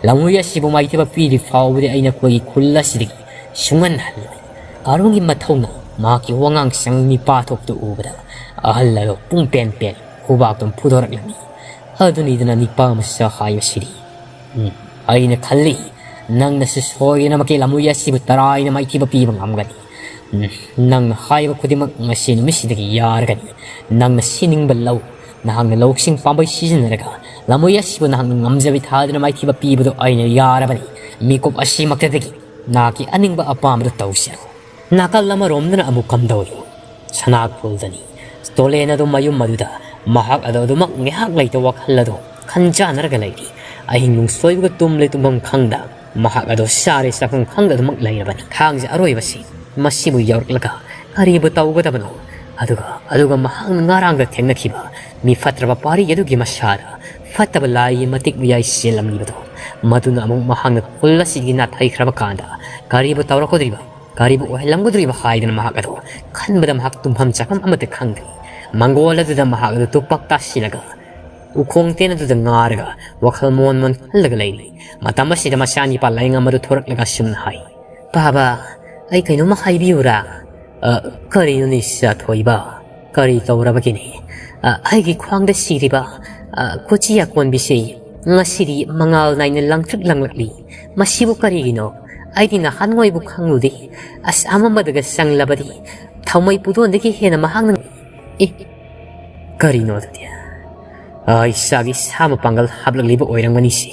ꯂꯝꯍꯨꯏ ꯑꯁꯤꯕꯨ ꯃꯥꯏꯊꯤꯕ ꯄꯤꯗ꯭ꯔꯤ ꯐꯥꯎꯕꯗꯤ ꯑꯩꯅ ꯑꯩꯈꯣꯏꯒꯤ ꯈꯨꯜ ꯑꯁꯤꯗꯒꯤ ꯁꯨꯡꯍꯟ ꯍꯜꯂꯣꯏ꯫" ꯀꯥꯔꯣꯡꯒꯤ ꯃꯊꯧꯅ ꯃꯍꯥꯛꯀꯤ ꯋꯥꯉꯥꯡ ꯁꯉꯥꯡ ꯃꯤꯄꯥ ꯊꯣꯛꯇꯨ ꯎꯕꯗ ꯑꯍꯜ ꯑꯗꯣ ꯄꯨꯡ ꯄꯦꯟ ꯄꯦꯟ ꯈꯨꯕꯥꯛꯇꯨꯝ ꯐꯨꯗꯣꯔꯛꯂꯝꯃꯤ꯫ ꯑꯗꯨꯅꯤꯗꯅ ꯅꯤꯄꯥ ꯃꯆꯥ ꯍꯥꯏꯕꯁꯤꯗꯤ꯫ ꯎꯝ, ꯑꯩꯅ ꯈꯜꯂꯤ, ꯅꯪꯅꯁꯨ ꯁꯣꯏꯗꯅꯃꯛꯀꯤ ꯂꯝꯃꯣꯏ ꯑꯁꯤꯕꯨ ꯇꯔꯥꯏꯅ ꯃꯥꯏꯊꯤꯕ ꯄꯤꯕ ꯉꯝꯒꯅꯤ꯫ ꯎꯝ, ꯅꯪꯅ ꯍꯥꯏꯕ ꯈꯨꯗꯤꯡꯃꯛ ꯉꯁꯤ ꯅꯨꯃꯤꯠꯁꯤꯗꯒꯤ ꯌꯥꯔꯒꯅꯤ꯫ ꯅꯪꯅ ꯁꯤꯅꯤꯡꯕ ꯂꯧ꯫ ꯅꯍꯥꯛꯅ ꯂꯧꯁꯤꯡ ꯄꯥꯝꯕꯩ ꯁꯤꯖꯤꯟꯅꯔꯒ ꯂꯝꯃꯣꯏ ꯑꯁꯤꯕꯨ ꯅꯍꯥꯛꯅ ꯉꯝꯖꯕꯤ ꯊꯥꯗꯨꯅ ꯃꯥꯏꯊꯤꯕ ꯄꯤꯕꯗꯨ ꯑꯩꯅ ꯌꯥꯔꯕꯅꯤ꯫ ꯃꯤꯀꯨꯞ ꯑꯁꯤꯃꯛꯇꯗꯒꯤ ꯅꯍꯥꯛꯀꯤ ꯑꯅꯤꯡꯕ ꯑꯄꯥꯝꯕꯗꯨ ꯇꯧꯖꯔꯣ꯫ ꯅꯥꯀꯜ ꯑꯃꯔꯣꯝꯗꯅ ꯑꯃꯨꯛ ꯀꯝꯗꯧꯔꯤ? ꯁꯅꯥ ꯈꯨꯜꯗꯅꯤ꯫ ꯇꯣꯂꯦꯟ ꯑꯗꯨ ꯃꯌꯨꯝ ꯑꯗꯨꯗ ꯃꯍꯥꯛ ꯑꯗꯨ ꯑꯗꯨꯃꯛ ꯉꯥꯏꯍꯥꯛ ꯂꯩꯇ ꯋꯥꯈꯜ ꯑꯗꯨ ꯈꯟꯖꯥꯟꯅꯔꯒ ꯂꯩꯔꯤ꯫ ꯑꯍꯤꯡ ꯅꯨꯡꯁꯣꯏꯕꯒ ꯇꯨꯝꯂꯦ ꯇꯨꯝꯐꯝ ꯈꯪꯗ ꯃꯍꯥꯛ ꯑꯗꯨ ꯆꯥꯔꯦ ꯆꯥꯐꯝ ꯈꯪꯗ ꯑꯗꯨꯃꯛ ꯂꯩꯔꯕꯅꯤ꯫ ꯊꯥꯡꯖ ꯑꯔꯣꯏꯕꯁꯤ ꯃꯁꯤꯕꯨ ꯌꯧꯔꯛꯂꯒ ꯀꯔꯤꯕꯨ ꯇꯧꯒꯗꯕꯅꯣ? ꯑꯗꯨꯒ, ꯑꯗꯨꯒ ꯃꯍꯥꯛꯅ ꯉꯔꯥꯡꯗ ꯊꯦꯡꯅꯈꯤꯕ ꯃꯤ ꯐꯠꯇ꯭ꯔꯕ ꯄꯥꯔꯤ ꯑꯗꯨꯒꯤ ꯃꯁꯥꯗ ꯐꯠꯇꯕ ꯂꯥꯏꯒꯤ ꯃꯇꯤꯛ ꯃꯌꯥꯏ ꯆꯦꯜꯂꯝꯂꯤꯕꯗꯣ, ꯃꯗꯨꯅ ꯑꯃꯨꯛ ꯃꯍꯥꯛꯅ ꯈꯨꯜ ꯑꯁꯤꯗꯒꯤ ꯅꯥꯊꯩꯈ꯭ꯔꯕ ꯀꯥꯟꯗ ꯀꯔꯤꯕꯨ ꯇꯧꯔꯛꯀꯗꯧꯔꯤꯕ, ꯀꯔꯤꯕꯨ ꯑꯣꯏꯍꯜꯂꯝꯒꯗꯧꯔꯤꯕ ꯍꯥꯏꯗꯅ ꯃꯍꯥꯛ ꯑꯗꯨ ꯈꯟꯕꯗ ꯃꯍꯥꯛ ꯇꯨꯝꯐꯝ ꯆꯥꯐꯝ ꯑꯃꯠꯇ ꯈꯪꯗ꯭ꯔꯤ꯫ ꯃꯪꯒꯣꯜ ꯑꯗꯨꯗ ꯃꯍꯥꯛ ꯑꯗꯨ ꯇꯨꯄꯥꯛ ꯇꯥꯁꯤꯜꯂꯒ ꯎꯈꯣꯡ ꯇꯦꯟ ꯑꯗꯨꯗ ꯉꯥꯔꯒ ꯋꯥꯈꯜ ꯃꯣꯟ ꯃꯣꯟ ꯈꯜꯂꯒ ꯂꯩꯔꯤ꯫ ꯃꯇꯝ ꯑꯁꯤꯗ ꯃꯆꯥꯅꯤꯄꯥ ꯂꯥꯏꯉꯝ ꯑꯗꯨ ꯊꯣꯔꯛꯂꯒ ꯑꯁꯨꯝꯅ ꯍꯥꯏ, "ꯄꯥꯕ, ꯑꯩ ꯀꯩꯅꯣꯝꯃ ꯍꯥꯏꯕꯤꯌꯨꯔꯥ?" "ꯑ, ꯀꯔꯤꯅꯣꯅꯦ ꯏꯆꯥ ꯊꯣꯏꯕ? ꯀꯔꯤ ꯇꯧꯔꯕꯒꯦꯅꯦ? ꯑ, ꯑꯩꯒꯤ ꯈ꯭ꯋꯥꯡꯗ ꯁꯤꯔꯤꯕ, ꯑ, ꯀꯣꯆꯤ ꯑꯀꯣꯟꯕꯤꯁꯤ ꯉꯁꯤꯗꯤ ꯃꯉꯥꯜ ꯅꯥꯏꯅ ꯂꯪꯇ꯭ꯔꯤꯛ ꯂꯪꯂꯛꯂꯤ꯫ ꯃꯁꯤꯕꯨ ꯀꯔꯤꯒꯤꯅꯣ? ꯑꯩꯗꯤ ꯅꯍꯥꯟꯋꯥꯏꯕꯨ ꯈꯪꯂꯨꯗꯦ꯫ ꯑꯁ, ꯑꯃꯝꯕꯗꯒ ꯆꯪꯂꯕꯗꯤ ꯊꯥꯎꯃꯩ ꯄꯨꯗꯣꯟꯗꯒꯤ ꯍꯦꯟꯅ ꯃꯍꯥꯛꯅ"꯫ ꯑꯦ, ꯀꯔꯤꯅꯣ ꯑꯗꯨꯗꯤ? ꯑ, ꯏꯆꯥꯒꯤ ꯁꯥ ꯃꯄꯥꯡꯒꯜ ꯍꯥꯞꯂꯛꯂꯤꯕ ꯑꯣꯏꯔꯝꯒꯅꯤꯁꯦ꯫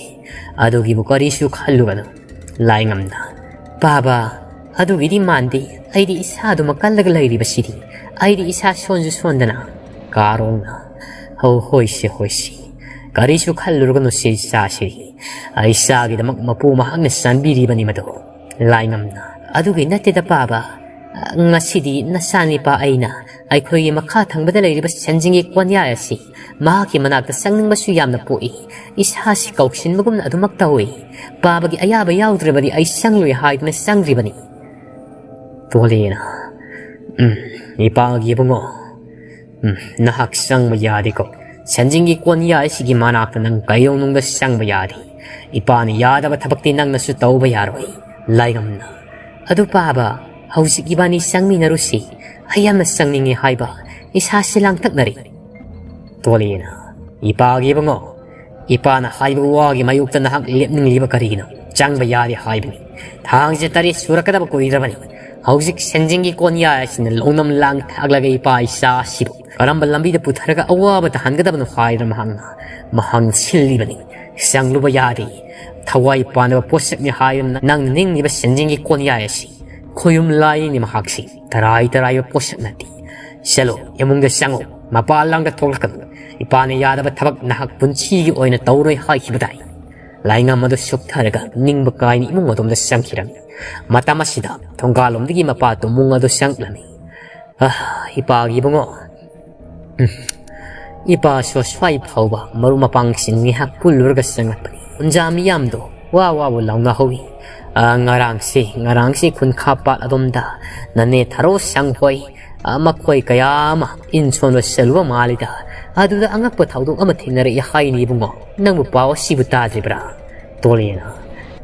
ꯑꯗꯨꯒꯤꯕꯨ ꯀꯔꯤꯁꯨ ꯈꯜꯂꯨꯒꯅꯨ꯫ ꯂꯥꯏꯉꯝꯅ, "ꯄꯥꯕ, ꯑꯗꯨꯒꯤꯗꯤ ꯃꯥꯟꯗꯦ꯫ ꯑꯩꯗꯤ ꯏꯁꯥꯗꯨꯃꯛ ꯀꯜꯂꯒ ꯂꯩꯔꯤꯕꯁꯤꯗꯤ꯫ ꯑꯩꯗꯤ ꯏꯁꯥ ꯁꯣꯟꯁꯨ ꯁꯣꯟꯗꯅ"꯫ ꯀꯥꯔꯣꯡꯅ, "ꯍꯧ, ꯍꯣꯏꯁꯦ, ꯍꯣꯏꯁꯦ꯫ ꯀꯔꯤꯁꯨ ꯈꯜꯂꯨꯔꯒꯅꯨ ꯁꯦ ꯏꯆꯥꯁꯤꯗꯤ꯫ ꯏꯆꯥꯒꯤꯗꯃꯛ ꯃꯄꯨ ꯃꯍꯥꯛꯅ ꯆꯥꯟꯕꯤꯔꯤꯕꯅꯤ ꯃꯗꯨ"꯫ ꯂꯥꯏꯉꯝꯅ, "ꯑꯗꯨꯒꯤ ꯅꯠꯇꯦꯗ ꯄꯥꯕ꯫ ꯉꯁꯤꯗꯤ ꯅꯆꯥꯅꯤꯄꯥ ꯑꯩꯅ ꯑꯩꯈꯣꯏꯒꯤ ꯃꯈꯥ ꯊꯪꯕꯗ ꯂꯩꯔꯤꯕ ꯁꯦꯟꯖꯤꯡꯒꯤ ꯀꯣꯟꯌꯥꯏ ꯑꯁꯤ ꯃꯍꯥꯛꯀꯤ ꯃꯅꯥꯛꯇ ꯆꯪꯅꯤꯡꯕꯁꯨ ꯌꯥꯝꯅ ꯄꯣꯛꯏ꯫ ꯏꯁꯥꯁꯤ ꯀꯧꯁꯤꯟꯕꯒꯨꯝꯅ ꯑꯗꯨꯃꯛ ꯇꯧꯏ꯫ ꯄꯥꯕꯒꯤ ꯑꯌꯥꯕ ꯌꯥꯎꯗ꯭ꯔꯕꯗꯤ ꯑꯩ ꯆꯪꯂꯣꯏ ꯍꯥꯏꯗꯨꯅ ꯆꯪꯗ꯭ꯔꯤꯕꯅꯤ"꯫ ꯇꯣꯂꯦꯅ, "ꯎꯝ, ꯏꯄꯥꯒꯤ ꯏꯕꯨꯡꯉꯣ, ꯎꯝ, ꯅꯍꯥꯛ ꯆꯪꯕ ꯌꯥꯗꯦꯀꯣ꯫ ꯁꯦꯟꯖꯤꯡꯒꯤ ꯀꯣꯟꯌꯥꯏ ꯑꯁꯤꯒꯤ ꯃꯅꯥꯛꯇ ꯅꯪ ꯀꯩꯗꯧꯅꯨꯡꯗ ꯆꯪꯕ ꯌꯥꯗꯦ꯫ ꯏꯄꯥꯅ ꯌꯥꯗꯕ ꯊꯕꯛꯇꯤ ꯅꯪꯅꯁꯨ ꯇꯧꯕ ꯌꯥꯔꯣꯏ"꯫ ꯂꯥꯏꯉꯝꯅ, "ꯑꯗꯨ ꯄꯥꯕ, ꯍꯧꯖꯤꯛ ꯏꯕꯥꯅꯤ ꯆꯪꯃꯤꯟꯅꯔꯨꯁꯤ꯫ ꯑꯩ ꯌꯥꯝꯅ ꯆꯪꯅꯤꯡꯉꯦ ꯍꯥꯏꯕ꯫ ꯏꯁꯥꯁꯦ ꯂꯥꯡꯇꯛꯅꯔꯦ꯫ ꯇꯣꯂꯦꯅ, "ꯏꯄꯥꯒꯤ ꯏꯕꯨꯡꯉꯣ, ꯏꯄꯥꯅ ꯍꯥꯏꯕ ꯋꯥꯒꯤ ꯃꯥꯌꯣꯛꯇ ꯅꯍꯥꯛ ꯂꯦꯞꯅꯤꯡꯂꯤꯕ ꯀꯔꯤꯒꯤꯅꯣ? ꯆꯪꯕ ꯌꯥꯗꯦ ꯍꯥꯏꯕꯅꯤ꯫ ꯊꯥꯡꯁꯦ ꯇꯔꯦꯠ ꯁꯨꯔꯛꯀꯗꯕ ꯀꯨꯏꯗ꯭ꯔꯕꯅꯤ꯫ ꯍꯧꯖꯤꯛ ꯁꯦꯟꯖꯦꯡꯒꯤ ꯀꯣꯟꯌꯥꯏ ꯑꯁꯤꯅ ꯂꯧꯅꯝ ꯂꯥꯡ ꯊꯥꯛꯂꯒ ꯏꯄꯥ ꯏꯆꯥ ꯑꯁꯤꯕꯨ ꯀꯔꯝꯕ ꯂꯝꯕꯤꯗ ꯄꯨꯊꯔꯒ ꯑꯋꯥꯕ ꯇꯥꯍꯟꯒꯗꯕꯅꯣ ꯍꯥꯏꯗꯨꯅ ꯃꯍꯥꯛꯅ ꯃꯍꯥꯡ ꯁꯤꯜꯂꯤꯕꯅꯤ꯫ ꯆꯪꯂꯨꯕ ꯌꯥꯗꯦ꯫ ꯊꯋꯥꯏ ꯄꯥꯟꯗꯕ ꯄꯣꯠꯁꯛꯅꯤ ꯍꯥꯏꯗꯨꯅ ꯅꯪꯅ ꯅꯤꯡꯂꯤꯕ ꯁꯦꯟꯖꯦꯡꯒꯤ ꯀꯣꯟꯌꯥꯏ ꯑꯁꯤ ꯈꯣꯌꯨꯝ ꯂꯥꯏꯅꯤ꯫ ꯃꯍꯥꯛꯁꯤ ꯇꯔꯥꯏ ꯇꯔꯥꯏꯕ ꯄꯣꯠꯁꯛ ꯅꯠꯇꯦ꯫ ꯆꯠꯂꯣ, ꯏꯃꯨꯡꯗ ꯆꯪꯉꯣ, ꯃꯄꯥꯟ ꯂꯝꯗ ꯊꯣꯛꯂꯛꯀꯅꯨ꯫ ꯏꯄꯥꯅ ꯌꯥꯗꯕ ꯊꯕꯛ ꯅꯍꯥꯛ ꯄꯨꯟꯁꯤꯒꯤ ꯑꯣꯏꯅ ꯇꯧꯔꯣꯏ ꯍꯥꯏꯈꯤꯕꯗꯥꯏ?" ꯂꯥꯏꯉꯝ ꯑꯗꯨ ꯁꯨꯞꯊꯔꯒ ꯅꯤꯡꯕ ꯀꯥꯏꯅ ꯏꯃꯨꯡ ꯑꯗꯣꯝꯗ ꯆꯪꯈꯤꯔꯝꯃꯤ꯫ ꯃꯇꯝ ꯑꯁꯤꯗ ꯊꯣꯡꯒꯥꯜꯂꯣꯝꯗꯒꯤ ꯃꯄꯥ ꯇꯨꯃꯨꯡ ꯑꯗꯨ ꯆꯪꯂꯝꯃꯤ꯫ "ꯑꯥ, ꯏꯄꯥꯒꯤ ꯏꯕꯨꯡꯉꯣ, ꯎꯝ, ꯏꯄꯥꯁꯨ ꯁ꯭ꯋꯥꯏ ꯐꯥꯎꯕ ꯃꯔꯨꯞ ꯃꯄꯥꯡꯁꯤꯡ ꯉꯥꯏꯍꯥꯛ ꯄꯨꯜꯂꯨꯔꯒ ꯆꯪꯂꯛꯄꯅꯤ꯫ ꯄꯨꯟꯖꯥ ꯃꯤꯌꯥꯝꯗꯣ ꯋꯥ ꯋꯥꯕꯨ ꯂꯥꯎꯅꯍꯧꯏ꯫ ꯑꯥ, ꯉꯔꯥꯡꯁꯤ, ꯉꯔꯥꯡꯁꯤ ꯈꯨꯟꯈꯥ ꯄꯥꯠ ꯑꯗꯣꯝꯗ ꯅꯅꯦ ꯊꯔꯣ ꯁꯪ ꯍꯣꯏ, ꯑꯥ, ꯃꯈꯣꯏ ꯀꯌꯥ ꯑꯃ ꯏꯟ ꯁꯣꯟꯕ ꯆꯠꯂꯨꯕ ꯃꯥꯜꯂꯤꯗ꯫ ꯑꯗꯨꯗ ꯑꯉꯛꯄ ꯊꯧꯗꯣꯛ ꯑꯃ ꯊꯦꯡꯅꯔꯛꯏ ꯍꯥꯏꯅꯤ ꯏꯕꯨꯡꯉꯣ꯫ ꯅꯪꯕꯨ ꯄꯥꯎ ꯑꯁꯤꯕꯨ ꯇꯥꯗ꯭ꯔꯤꯕ꯭ꯔꯥ?" ꯇꯣꯂꯦꯅ,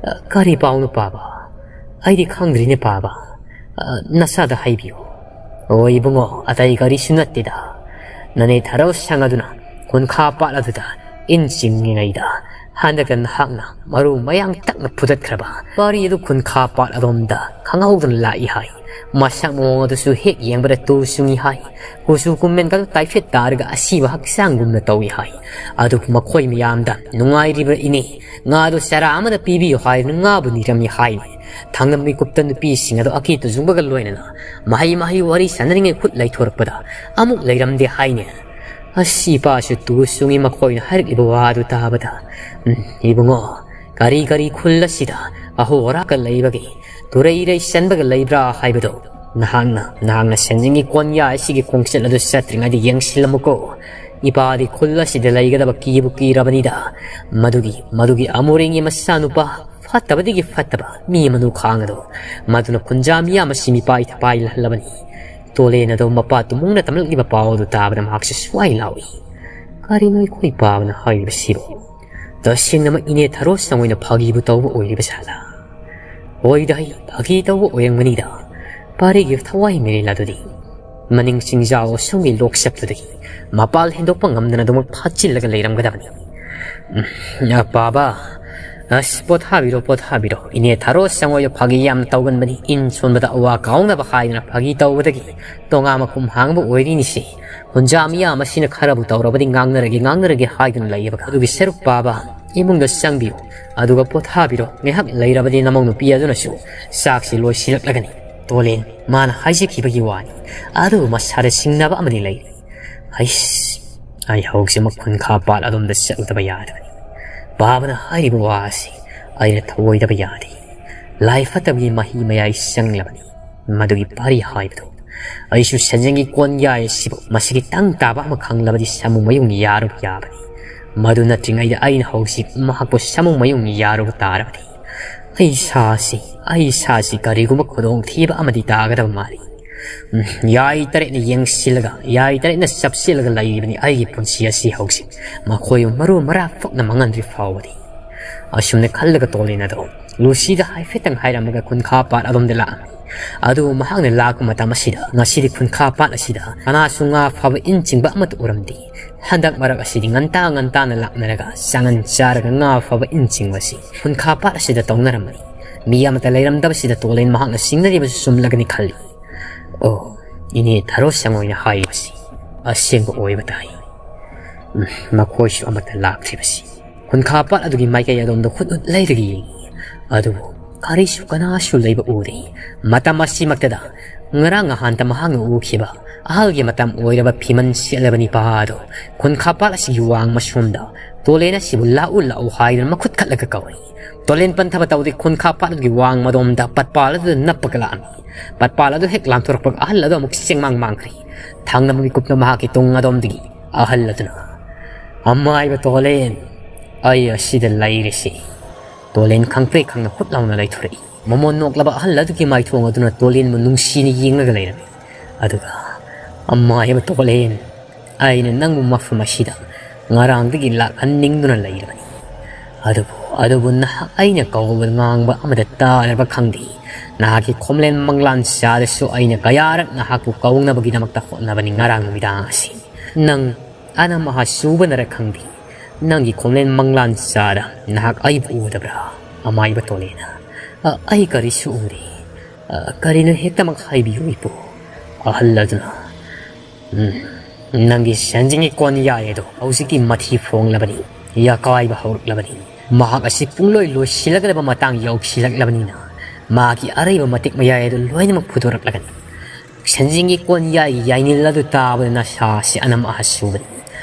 "ꯑꯥ, ꯀꯔꯤ ꯄꯥꯎꯅꯣ ꯄꯥꯕ? ꯑꯩꯗꯤ ꯈꯪꯗ꯭ꯔꯤꯅꯦ ꯄꯥꯕ꯫ ꯑꯥ, ꯅꯁꯥꯗ ꯍꯥꯏꯕꯤꯌꯨ꯫" "ꯑꯣ ꯏꯕꯨꯡꯉꯣ, ꯑꯇꯩ ꯀꯔꯤꯁꯨ ꯅꯠꯇꯦꯗ꯫ ꯅꯅꯦ ꯊꯔꯣ ꯁꯪ ꯑꯗꯨꯅ ꯈꯨꯟꯈꯥ ꯄꯥꯠ ꯑꯗꯨꯗ ꯏꯟ ꯆꯤꯡꯉꯤꯉꯩꯗ ꯍꯟꯗꯛꯇ ꯅꯍꯥꯛꯅ ꯃꯔꯨ ꯃꯌꯥꯡ ꯇꯛꯅ ꯐꯨꯗꯠꯈ꯭ꯔꯕ ꯄꯥꯔꯤ ꯑꯗꯨ ꯈꯨꯟꯈꯥ ꯄꯥꯠ ꯑꯗꯣꯝꯗ ꯈꯪꯍꯧꯗꯅ ꯂꯥꯛꯏ ꯍꯥꯏ꯫ ꯃꯁꯛ ꯃꯑꯣꯡ ꯑꯗꯨꯁꯨ ꯍꯦꯛ ꯌꯦꯡꯕꯗ ꯇꯨ ꯆꯨꯡꯏ ꯍꯥꯏ꯫ ꯀꯨꯆꯨ ꯀꯨꯃꯦꯟꯒꯗꯨ ꯇꯥꯏꯐꯦꯠ ꯇꯥꯔꯒ ꯑꯁꯤꯕ ꯍꯛꯆꯥꯡꯒꯨꯝꯅ ꯇꯧꯏ ꯍꯥꯏ꯫ ꯑꯗꯨꯕꯨ ꯃꯈꯣꯏ ꯃꯌꯥꯝꯗ ꯅꯨꯡꯉꯥꯏꯔꯤꯕ꯭ꯔꯥ ꯏꯅꯦ? ꯉꯥꯗꯨ ꯆꯔꯥ ꯑꯃꯗ ꯄꯤꯕꯤꯌꯨ ꯍꯥꯏꯗꯨꯅ ꯉꯥꯕꯨ ꯅꯤꯔꯝꯃꯤ ꯍꯥꯏꯅꯤ꯫ ꯊꯥꯡꯅ ꯃꯤꯀꯨꯞꯇ ꯅꯨꯄꯤꯁꯤꯡ ꯑꯗꯨ ꯑꯀꯤ ꯇꯨꯖꯨꯡꯕꯒ ꯂꯣꯏꯅꯅ ꯃꯍꯩ ꯃꯍꯩ ꯋꯥꯔꯤ ꯁꯥꯟꯅꯔꯤꯉꯩ ꯈꯨꯠ ꯂꯩꯊꯣꯔꯛꯄꯗ ꯑꯃꯨꯛ ꯂꯩꯔꯝꯗꯦ ꯍꯥꯏꯅꯦ꯫ ꯑꯁ, ꯏꯄꯥꯁꯨ ꯇꯨ ꯆꯨꯡꯏ ꯃꯈꯣꯏꯅ ꯍꯥꯏꯔꯛꯂꯤꯕ ꯋꯥꯗꯨ ꯇꯥꯕꯗ꯫ ꯎꯝ, ꯏꯕꯨꯡꯉꯣ, ꯀꯔꯤ ꯀꯔꯤ ꯈꯨꯜ ꯑꯁꯤꯗ ꯑꯍꯣ ꯑꯔꯥꯛꯀ ꯂꯩꯕꯒꯦ? ꯇꯨꯔꯩ ꯏꯔꯩ ꯆꯟꯕꯒ ꯂꯩꯕ꯭ꯔꯥ ꯍꯥꯏꯕꯗꯣ ꯅꯍꯥꯛꯅ, ꯅꯍꯥꯛꯅ ꯁꯦꯟꯖꯤꯡꯒꯤ ꯀꯣꯟꯌꯥ ꯑꯁꯤꯒꯤ ꯈꯣꯡꯆꯠ ꯑꯗꯨ ꯆꯠꯇ꯭ꯔꯤꯉꯩꯗ ꯌꯦꯡꯁꯤꯜꯂꯝꯃꯨꯀꯣ꯫ ꯏꯄꯥꯗꯤ ꯈꯨꯜ ꯑꯁꯤꯗ ꯂꯩꯒꯗꯕ ꯀꯤꯕꯨ ꯀꯤꯔꯕꯅꯤꯗ꯫ ꯃꯗꯨꯒꯤ, ꯃꯗꯨꯒꯤ ꯑꯃꯨꯔꯦꯡꯒꯤ ꯃꯆꯥꯅꯨꯄꯥ ꯐꯠꯇꯕꯗꯒꯤ ꯐꯠꯇꯕ ꯃꯤ ꯑꯃꯅꯨ ꯈꯥꯡ ꯑꯗꯣ, ꯃꯗꯨꯅ ꯈꯨꯟꯖꯥ ꯃꯤꯌꯥꯝ ꯑꯁꯤ ꯃꯤꯄꯥꯏ ꯊꯄꯥꯏ ꯂꯍꯜꯂꯕꯅꯤ꯫ ꯇꯣꯂꯦꯟ ꯑꯗꯣ ꯃꯄꯥ ꯇꯨꯃꯨꯡꯅ ꯇꯝꯂꯛꯂꯤꯕ ꯄꯥꯎ ꯑꯗꯨ ꯇꯥꯕꯗ ꯃꯍꯥꯛꯁꯨ ꯁ꯭ꯋꯥꯏ ꯂꯥꯎꯏ꯫ ꯀꯔꯤꯅꯣ ꯑꯩꯈꯣꯏ ꯄꯥꯕꯅ ꯍꯥꯏꯔꯤꯕꯁꯤꯕꯨ? ꯇꯁꯦꯡꯅꯃꯛ ꯏꯅꯦ ꯊꯔꯣ ꯁꯪ ꯑꯣꯏꯅ ꯐꯥꯒꯤꯕꯨ ꯇꯧꯕ ꯑꯣꯏꯔꯤꯕ ꯖꯥꯠꯂꯥ? ꯍꯣꯏꯗ, ꯑꯩ ꯐꯥꯒꯤ ꯇꯧꯕ ꯑꯣꯏꯔꯝꯒꯅꯤꯗ꯫ ꯄꯥꯔꯤꯒꯤ ꯊꯋꯥꯏ ꯃꯤꯔꯦꯜ ꯑꯗꯨꯗꯤ ꯃꯅꯤꯡ ꯆꯤꯡꯖꯥꯎ ꯑꯁꯣꯝꯒꯤ ꯂꯣꯛꯆꯞꯇꯨꯗꯒꯤ ꯃꯄꯥꯜ ꯍꯦꯟꯗꯣꯛꯄ ꯉꯝꯗꯅ ꯑꯗꯨꯃꯛ ꯐꯥꯖꯤꯜꯂꯒ ꯂꯩꯔꯝꯒꯗꯕꯅꯤ꯫ ꯎꯝ, ꯄꯥꯕ, ꯑꯁ, ꯄꯣꯊꯥꯕꯤꯔꯣ, ꯄꯣꯊꯥꯕꯤꯔꯣ꯫ ꯏꯅꯦ ꯊꯥꯔꯣ ꯁꯪꯉꯣꯏꯗꯣ ꯐꯥꯒꯤ ꯌꯥꯝ ꯇꯧꯒꯟꯕꯅꯤ꯫ ꯏꯟ ꯁꯣꯟꯕꯗ ꯑꯋꯥ ꯀꯥꯎꯅꯕ ꯍꯥꯏꯗꯅ ꯐꯥꯒꯤ ꯇꯧꯕꯗꯒꯤ ꯇꯣꯉꯥ ꯃꯈꯨꯝ ꯍꯥꯡꯕ ꯑꯣꯏꯔꯤꯅꯤꯁꯦ꯫ ꯍꯨꯟꯖꯥ ꯃꯤꯌꯥꯝ ꯑꯁꯤꯅ ꯈꯔꯕꯨ ꯇꯧꯔꯕꯗꯤ ꯉꯥꯡꯅꯔꯒꯦ, ꯉꯥꯡꯅꯔꯒꯦ ꯍꯥꯏꯗꯨꯅ ꯂꯩꯌꯦꯕ꯫ ꯑꯗꯨꯒꯤ ꯁꯔꯨꯛ ꯄꯥꯕ, ꯏꯃꯨꯡꯗ ꯆꯪꯕꯤꯌꯨ꯫ ꯑꯗꯨꯒ ꯄꯣꯊꯥꯕꯤꯔꯣ꯫ ꯉꯥꯏꯍꯥꯛ ꯂꯩꯔꯕꯗꯤ ꯅꯃꯧ ꯅꯨꯄꯤ ꯑꯗꯨꯅꯁꯨ ꯆꯥꯛꯁꯤ ꯂꯣꯏꯁꯤꯜꯂꯛꯂꯒꯅꯤ꯫ ꯇꯣꯂꯦꯟ, ꯃꯥꯅ ꯍꯥꯏꯖꯈꯤꯕꯒꯤ ꯋꯥꯅꯤ꯫ ꯑꯗꯨꯕꯨ ꯃꯁꯥꯗ ꯁꯤꯡꯅꯕ ꯑꯃꯗꯤ ꯂꯩꯔꯤ꯫ ꯍꯩꯁ, ꯑꯩ ꯍꯧꯖꯤꯛꯃꯛ ꯈꯨꯟꯈꯥ ꯄꯥꯠ ꯑꯗꯣꯝꯗ ꯆꯠꯂꯨꯗꯕ ꯌꯥꯗꯕꯅꯤ꯫ ꯄꯥꯕꯅ ꯍꯥꯏꯔꯤꯕ ꯋꯥ ꯑꯁꯤ ꯑꯩꯅ ꯊꯧꯑꯣꯏꯗꯕ ꯌꯥꯗꯦ꯫ ꯂꯥꯏ ꯐꯠꯇꯕꯒꯤ ꯃꯍꯤ ꯃꯌꯥꯏ ꯆꯪꯂꯕꯅꯤ꯫ ꯃꯗꯨꯒꯤ ꯄꯥꯔꯤ ꯍꯥꯏꯕꯗꯨ ꯑꯩꯁꯨ ꯁꯦꯟꯖꯦꯡꯒꯤ ꯀꯣꯟꯌꯥꯏ ꯑꯁꯤꯕꯨ ꯃꯁꯤꯒꯤ ꯇꯪ ꯇꯥꯕ ꯑꯃ ꯈꯪꯂꯕꯗꯤ ꯁꯥꯃꯨ ꯃꯌꯨꯡ ꯌꯥꯔꯨꯕ ꯌꯥꯕꯅꯤ꯫ ꯃꯗꯨ ꯅꯠꯇ꯭ꯔꯤꯉꯩꯗ ꯑꯩꯅ ꯍꯧꯖꯤꯛ ꯃꯍꯥꯛꯄꯨ ꯁꯥꯃꯨ ꯃꯌꯨꯡ ꯌꯥꯔꯨꯕ ꯇꯥꯔꯕꯗꯤ ꯑꯩ ꯏꯁꯥꯁꯤ, ꯑꯩ ꯏꯁꯥꯁꯤ ꯀꯔꯤꯒꯨꯝꯕ ꯈꯨꯗꯣꯡꯊꯤꯕ ꯑꯃꯗꯤ ꯇꯥꯒꯗꯕ ꯃꯥꯜꯂꯤ꯫ ꯎꯝ, ꯌꯥꯏ ꯇꯔꯦꯠꯅ ꯌꯦꯡꯁꯤꯜꯂꯒ, ꯌꯥꯏ ꯇꯔꯦꯠꯅ ꯆꯞꯁꯤꯜꯂꯒ ꯂꯩꯔꯤꯕꯅꯤ ꯑꯩꯒꯤ ꯄꯨꯟꯁꯤ ꯑꯁꯤ ꯍꯧꯖꯤꯛ꯫ ꯃꯈꯣꯏꯕꯨ ꯃꯔꯨ ꯃꯔꯥ ꯐꯛꯅ ꯃꯥꯡꯍꯟꯗ꯭ꯔꯤ ꯐꯥꯎꯕꯗꯤ꯫ ꯑꯁꯨꯝꯅ ꯈꯜꯂꯒ ꯇꯣꯂꯦꯟ ꯑꯗꯣ ꯂꯨꯁꯤꯗ ꯍꯥꯏꯐꯦꯠꯇꯪ ꯍꯥꯏꯔꯝꯃꯒ ꯈꯨꯟꯈꯥ ꯄꯥꯠ ꯑꯗꯣꯝꯗ ꯂꯥꯛꯑꯝꯃꯤ꯫ ꯑꯗꯨꯕꯨ ꯃꯍꯥꯛꯅ ꯂꯥꯛꯄ ꯃꯇꯝ ꯑꯁꯤꯗ ꯉꯁꯤꯗꯤ ꯈꯨꯟꯈꯥ ꯄꯥꯠ ꯑꯁꯤꯗ ꯀꯅꯥꯁꯨ ꯉꯥ ꯐꯥꯕ ꯏꯟ ꯆꯤꯡꯕ ꯑꯃꯠꯇ ꯎꯔꯝꯗꯦ꯫ ꯍꯟꯗꯛ ꯃꯔꯛ ꯑꯁꯤꯗꯤ ꯉꯟꯇꯥ ꯉꯟꯇꯥꯅ ꯂꯥꯛꯅꯔꯒ ꯆꯥꯉꯟ ꯆꯥꯔꯒ ꯉꯥ ꯐꯥꯕ ꯏꯟ ꯆꯤꯡꯕꯁꯤ ꯈꯨꯟꯈꯥ ꯄꯥꯠ ꯑꯁꯤꯗ ꯇꯧꯅꯔꯝꯕꯅꯤ꯫ ꯃꯤ ꯑꯃꯠꯇ ꯂꯩꯔꯝꯗꯕꯁꯤꯗ ꯇꯣꯂꯦꯟ ꯃꯍꯥꯛꯅ ꯆꯤꯡꯅꯔꯤꯕꯁꯤ ꯆꯨꯝꯂꯒꯅꯤ ꯈꯜꯂꯤ꯫ ꯑꯣ, ꯏꯅꯦ ꯊꯔꯣ ꯁꯪꯉꯣꯏꯅ ꯍꯥꯏꯔꯤꯕꯁꯤ ꯑꯁꯦꯡꯕ ꯑꯣꯏꯕ ꯇꯥꯏ꯫ ꯎꯝ, ꯃꯈꯣꯏꯁꯨ ꯑꯃꯠꯇ ꯂꯥꯛꯇ꯭ꯔꯤꯕꯁꯤ꯫ ꯈꯨꯟꯈꯥ ꯄꯥꯠ ꯑꯗꯨꯒꯤ ꯃꯥꯏꯀꯩ ꯑꯗꯣꯝꯗ ꯍꯨꯠ ꯍꯨꯠ ꯂꯩꯔꯒ ꯌꯦꯡꯏ꯫ ꯑꯗꯨꯕꯨ ꯀꯔꯤꯁꯨ ꯀꯅꯥꯁꯨ ꯂꯩꯕ ꯎꯗꯦ꯫ ꯃꯇꯝ ꯑꯁꯤꯃꯛꯇꯗ ꯉꯔꯥꯡ ꯅꯍꯥꯟꯇ ꯃꯍꯥꯛꯅ ꯎꯈꯤꯕ ꯑꯍꯜꯒꯤ ꯃꯇꯝ ꯑꯣꯏꯔꯕ ꯐꯤꯃꯟ ꯁꯦꯠꯂꯕ ꯅꯤꯄꯥ ꯑꯗꯨ ꯈꯨꯟꯈꯥ ꯄꯥꯠ ꯑꯁꯤꯒꯤ ꯋꯥꯡ ꯃꯁꯣꯝꯗ ꯇꯣꯂꯦꯟ ꯑꯁꯤꯕꯨ ꯂꯥꯛꯎ ꯂꯥꯛꯎ ꯍꯥꯏꯗꯨꯅ ꯃꯈꯨꯠ ꯈꯠꯂꯒ ꯀꯧꯏ꯫ ꯇꯣꯂꯦꯟ ꯄꯟꯊꯕ ꯇꯧꯗꯦ꯫ ꯈꯨꯟꯈꯥ ꯄꯥꯠ ꯑꯗꯨꯒꯤ ꯋꯥꯡ ꯃꯗꯣꯝꯗ ꯄꯠꯄꯥꯜ ꯑꯗꯨꯗ ꯅꯞꯄꯒ ꯂꯥꯛꯑꯝꯃꯤ꯫ ꯄꯠꯄꯥꯜ ꯑꯗꯨ ꯍꯦꯛ ꯂꯥꯟꯊꯣꯔꯛꯄꯒ ꯑꯍꯜ ꯑꯗꯨ ꯑꯃꯨꯛ ꯆꯦꯡꯃꯥꯡ ꯃꯥꯡꯈ꯭ꯔꯦ꯫ ꯊꯪꯅꯕ ꯃꯤꯀꯨꯞꯇ ꯃꯍꯥꯛꯀꯤ ꯇꯨꯡ ꯑꯗꯣꯝꯗꯒꯤ ꯑꯍꯜ ꯑꯗꯨꯅ, "ꯑꯃꯥꯏꯕ ꯇꯣꯂꯦꯟ, ꯑꯩ ꯑꯁꯤꯗ ꯂꯩꯔꯤꯁꯤ꯫ ꯇꯣꯂꯦꯟ ꯈꯪꯄ꯭ꯔꯦꯛ ꯈꯪꯅ ꯍꯨꯠ ꯂꯥꯎꯅ ꯂꯩꯊꯣꯔꯛꯏ꯫ ꯃꯃꯣꯟ ꯅꯣꯛꯂꯕ ꯑꯍꯜ ꯑꯗꯨꯒꯤ ꯃꯥꯏꯊꯣꯡ ꯑꯗꯨꯅ ꯇꯣꯂꯦꯟꯕꯨ ꯅꯨꯡꯁꯤꯅ ꯌꯦꯡꯂꯒ ꯂꯩꯔꯝꯃꯤ꯫ ꯑꯗꯨꯒ, "ꯑꯃꯥꯏꯕ ꯇꯣꯂꯦꯟ, ꯑꯩꯅ ꯅꯪꯕꯨ ꯃꯐꯝ ꯑꯁꯤꯗ ꯉꯔꯥꯡꯗꯒꯤ ꯂꯥꯛꯍꯟꯅꯤꯡꯗꯨꯅ ꯂꯩꯔꯕꯅꯤ꯫ ꯑꯗꯨꯕꯨ, ꯑꯗꯨꯕꯨ ꯅꯍꯥꯛ ꯑꯩꯅ ꯀꯧꯕ ꯉꯥꯡꯕ ꯑꯃꯗ ꯇꯥꯔꯕ ꯈꯪꯗꯦ꯫ ꯅꯍꯥꯛꯀꯤ ꯈꯣꯝꯂꯦꯟ ꯃꯪꯂꯥꯟ ꯆꯥꯗꯁꯨ ꯑꯩꯅ ꯀꯌꯥꯔꯛ ꯅꯍꯥꯛꯄꯨ ꯀꯧꯅꯕꯒꯤꯗꯃꯛꯇ ꯍꯣꯠꯅꯕꯅꯤ ꯉꯔꯥꯡ ꯅꯨꯃꯤꯗꯥꯡ ꯑꯁꯤ꯫ ꯅꯪ ꯑꯅꯝ ꯑꯍꯥ ꯆꯨꯕꯅꯔ ꯈꯪꯗꯦ, ꯅꯪꯒꯤ ꯈꯣꯝꯂꯦꯟ ꯃꯪꯂꯥꯟ ꯆꯥꯗ ꯅꯍꯥꯛ ꯑꯩꯕꯨ ꯎꯗꯕ꯭ꯔꯥ? ꯑꯃꯥꯏꯕ ꯇꯣꯂꯦꯅ, "ꯑ, ꯑꯩ ꯀꯔꯤꯁꯨ ꯎꯗꯦ꯫ ꯑ, ꯀꯔꯤꯅꯣ ꯍꯦꯛꯇꯃꯛ ꯍꯥꯏꯕꯤꯌꯨ ꯏꯄꯨ꯫" ꯑꯍꯜ ꯑꯗꯨꯅ, "ꯎꯝ, ꯅꯪꯒꯤ ꯁꯦꯟꯖꯤꯡꯒꯤ ꯀꯣꯟ ꯌꯥꯏ ꯑꯗꯣ ꯍꯧꯖꯤꯛꯇꯤ ꯃꯊꯤ ꯐꯣꯡꯂꯕꯅꯤ, ꯌꯥꯀꯥꯏꯕ ꯍꯧꯔꯛꯂꯕꯅꯤ꯫ ꯃꯍꯥꯛ ꯑꯁꯤ ꯄꯨꯡꯂꯣꯏ ꯂꯣꯏꯁꯤꯜꯂꯛꯀꯗꯕ ꯃꯇꯥꯡ ꯌꯧꯁꯤꯜꯂꯛꯂꯕꯅꯤꯅ ꯃꯍꯥꯛꯀꯤ ꯑꯔꯩꯕ ꯃꯇꯤꯛ ꯃꯌꯥꯏ ꯑꯗꯨ ꯂꯣꯏꯅꯃꯛ ꯐꯨꯗꯣꯔꯛꯂꯒꯅꯤ꯫ ꯁꯦꯟꯖꯤꯡꯒꯤ ꯀꯣꯟ ꯌꯥꯏꯒꯤ ꯌꯥꯏꯅꯤꯜ ꯑꯗꯨ ꯇꯥꯕꯗ ꯅꯁꯥꯁꯤ ꯑꯅꯝ ꯑꯍꯥ ꯆꯨꯕꯅꯤ꯫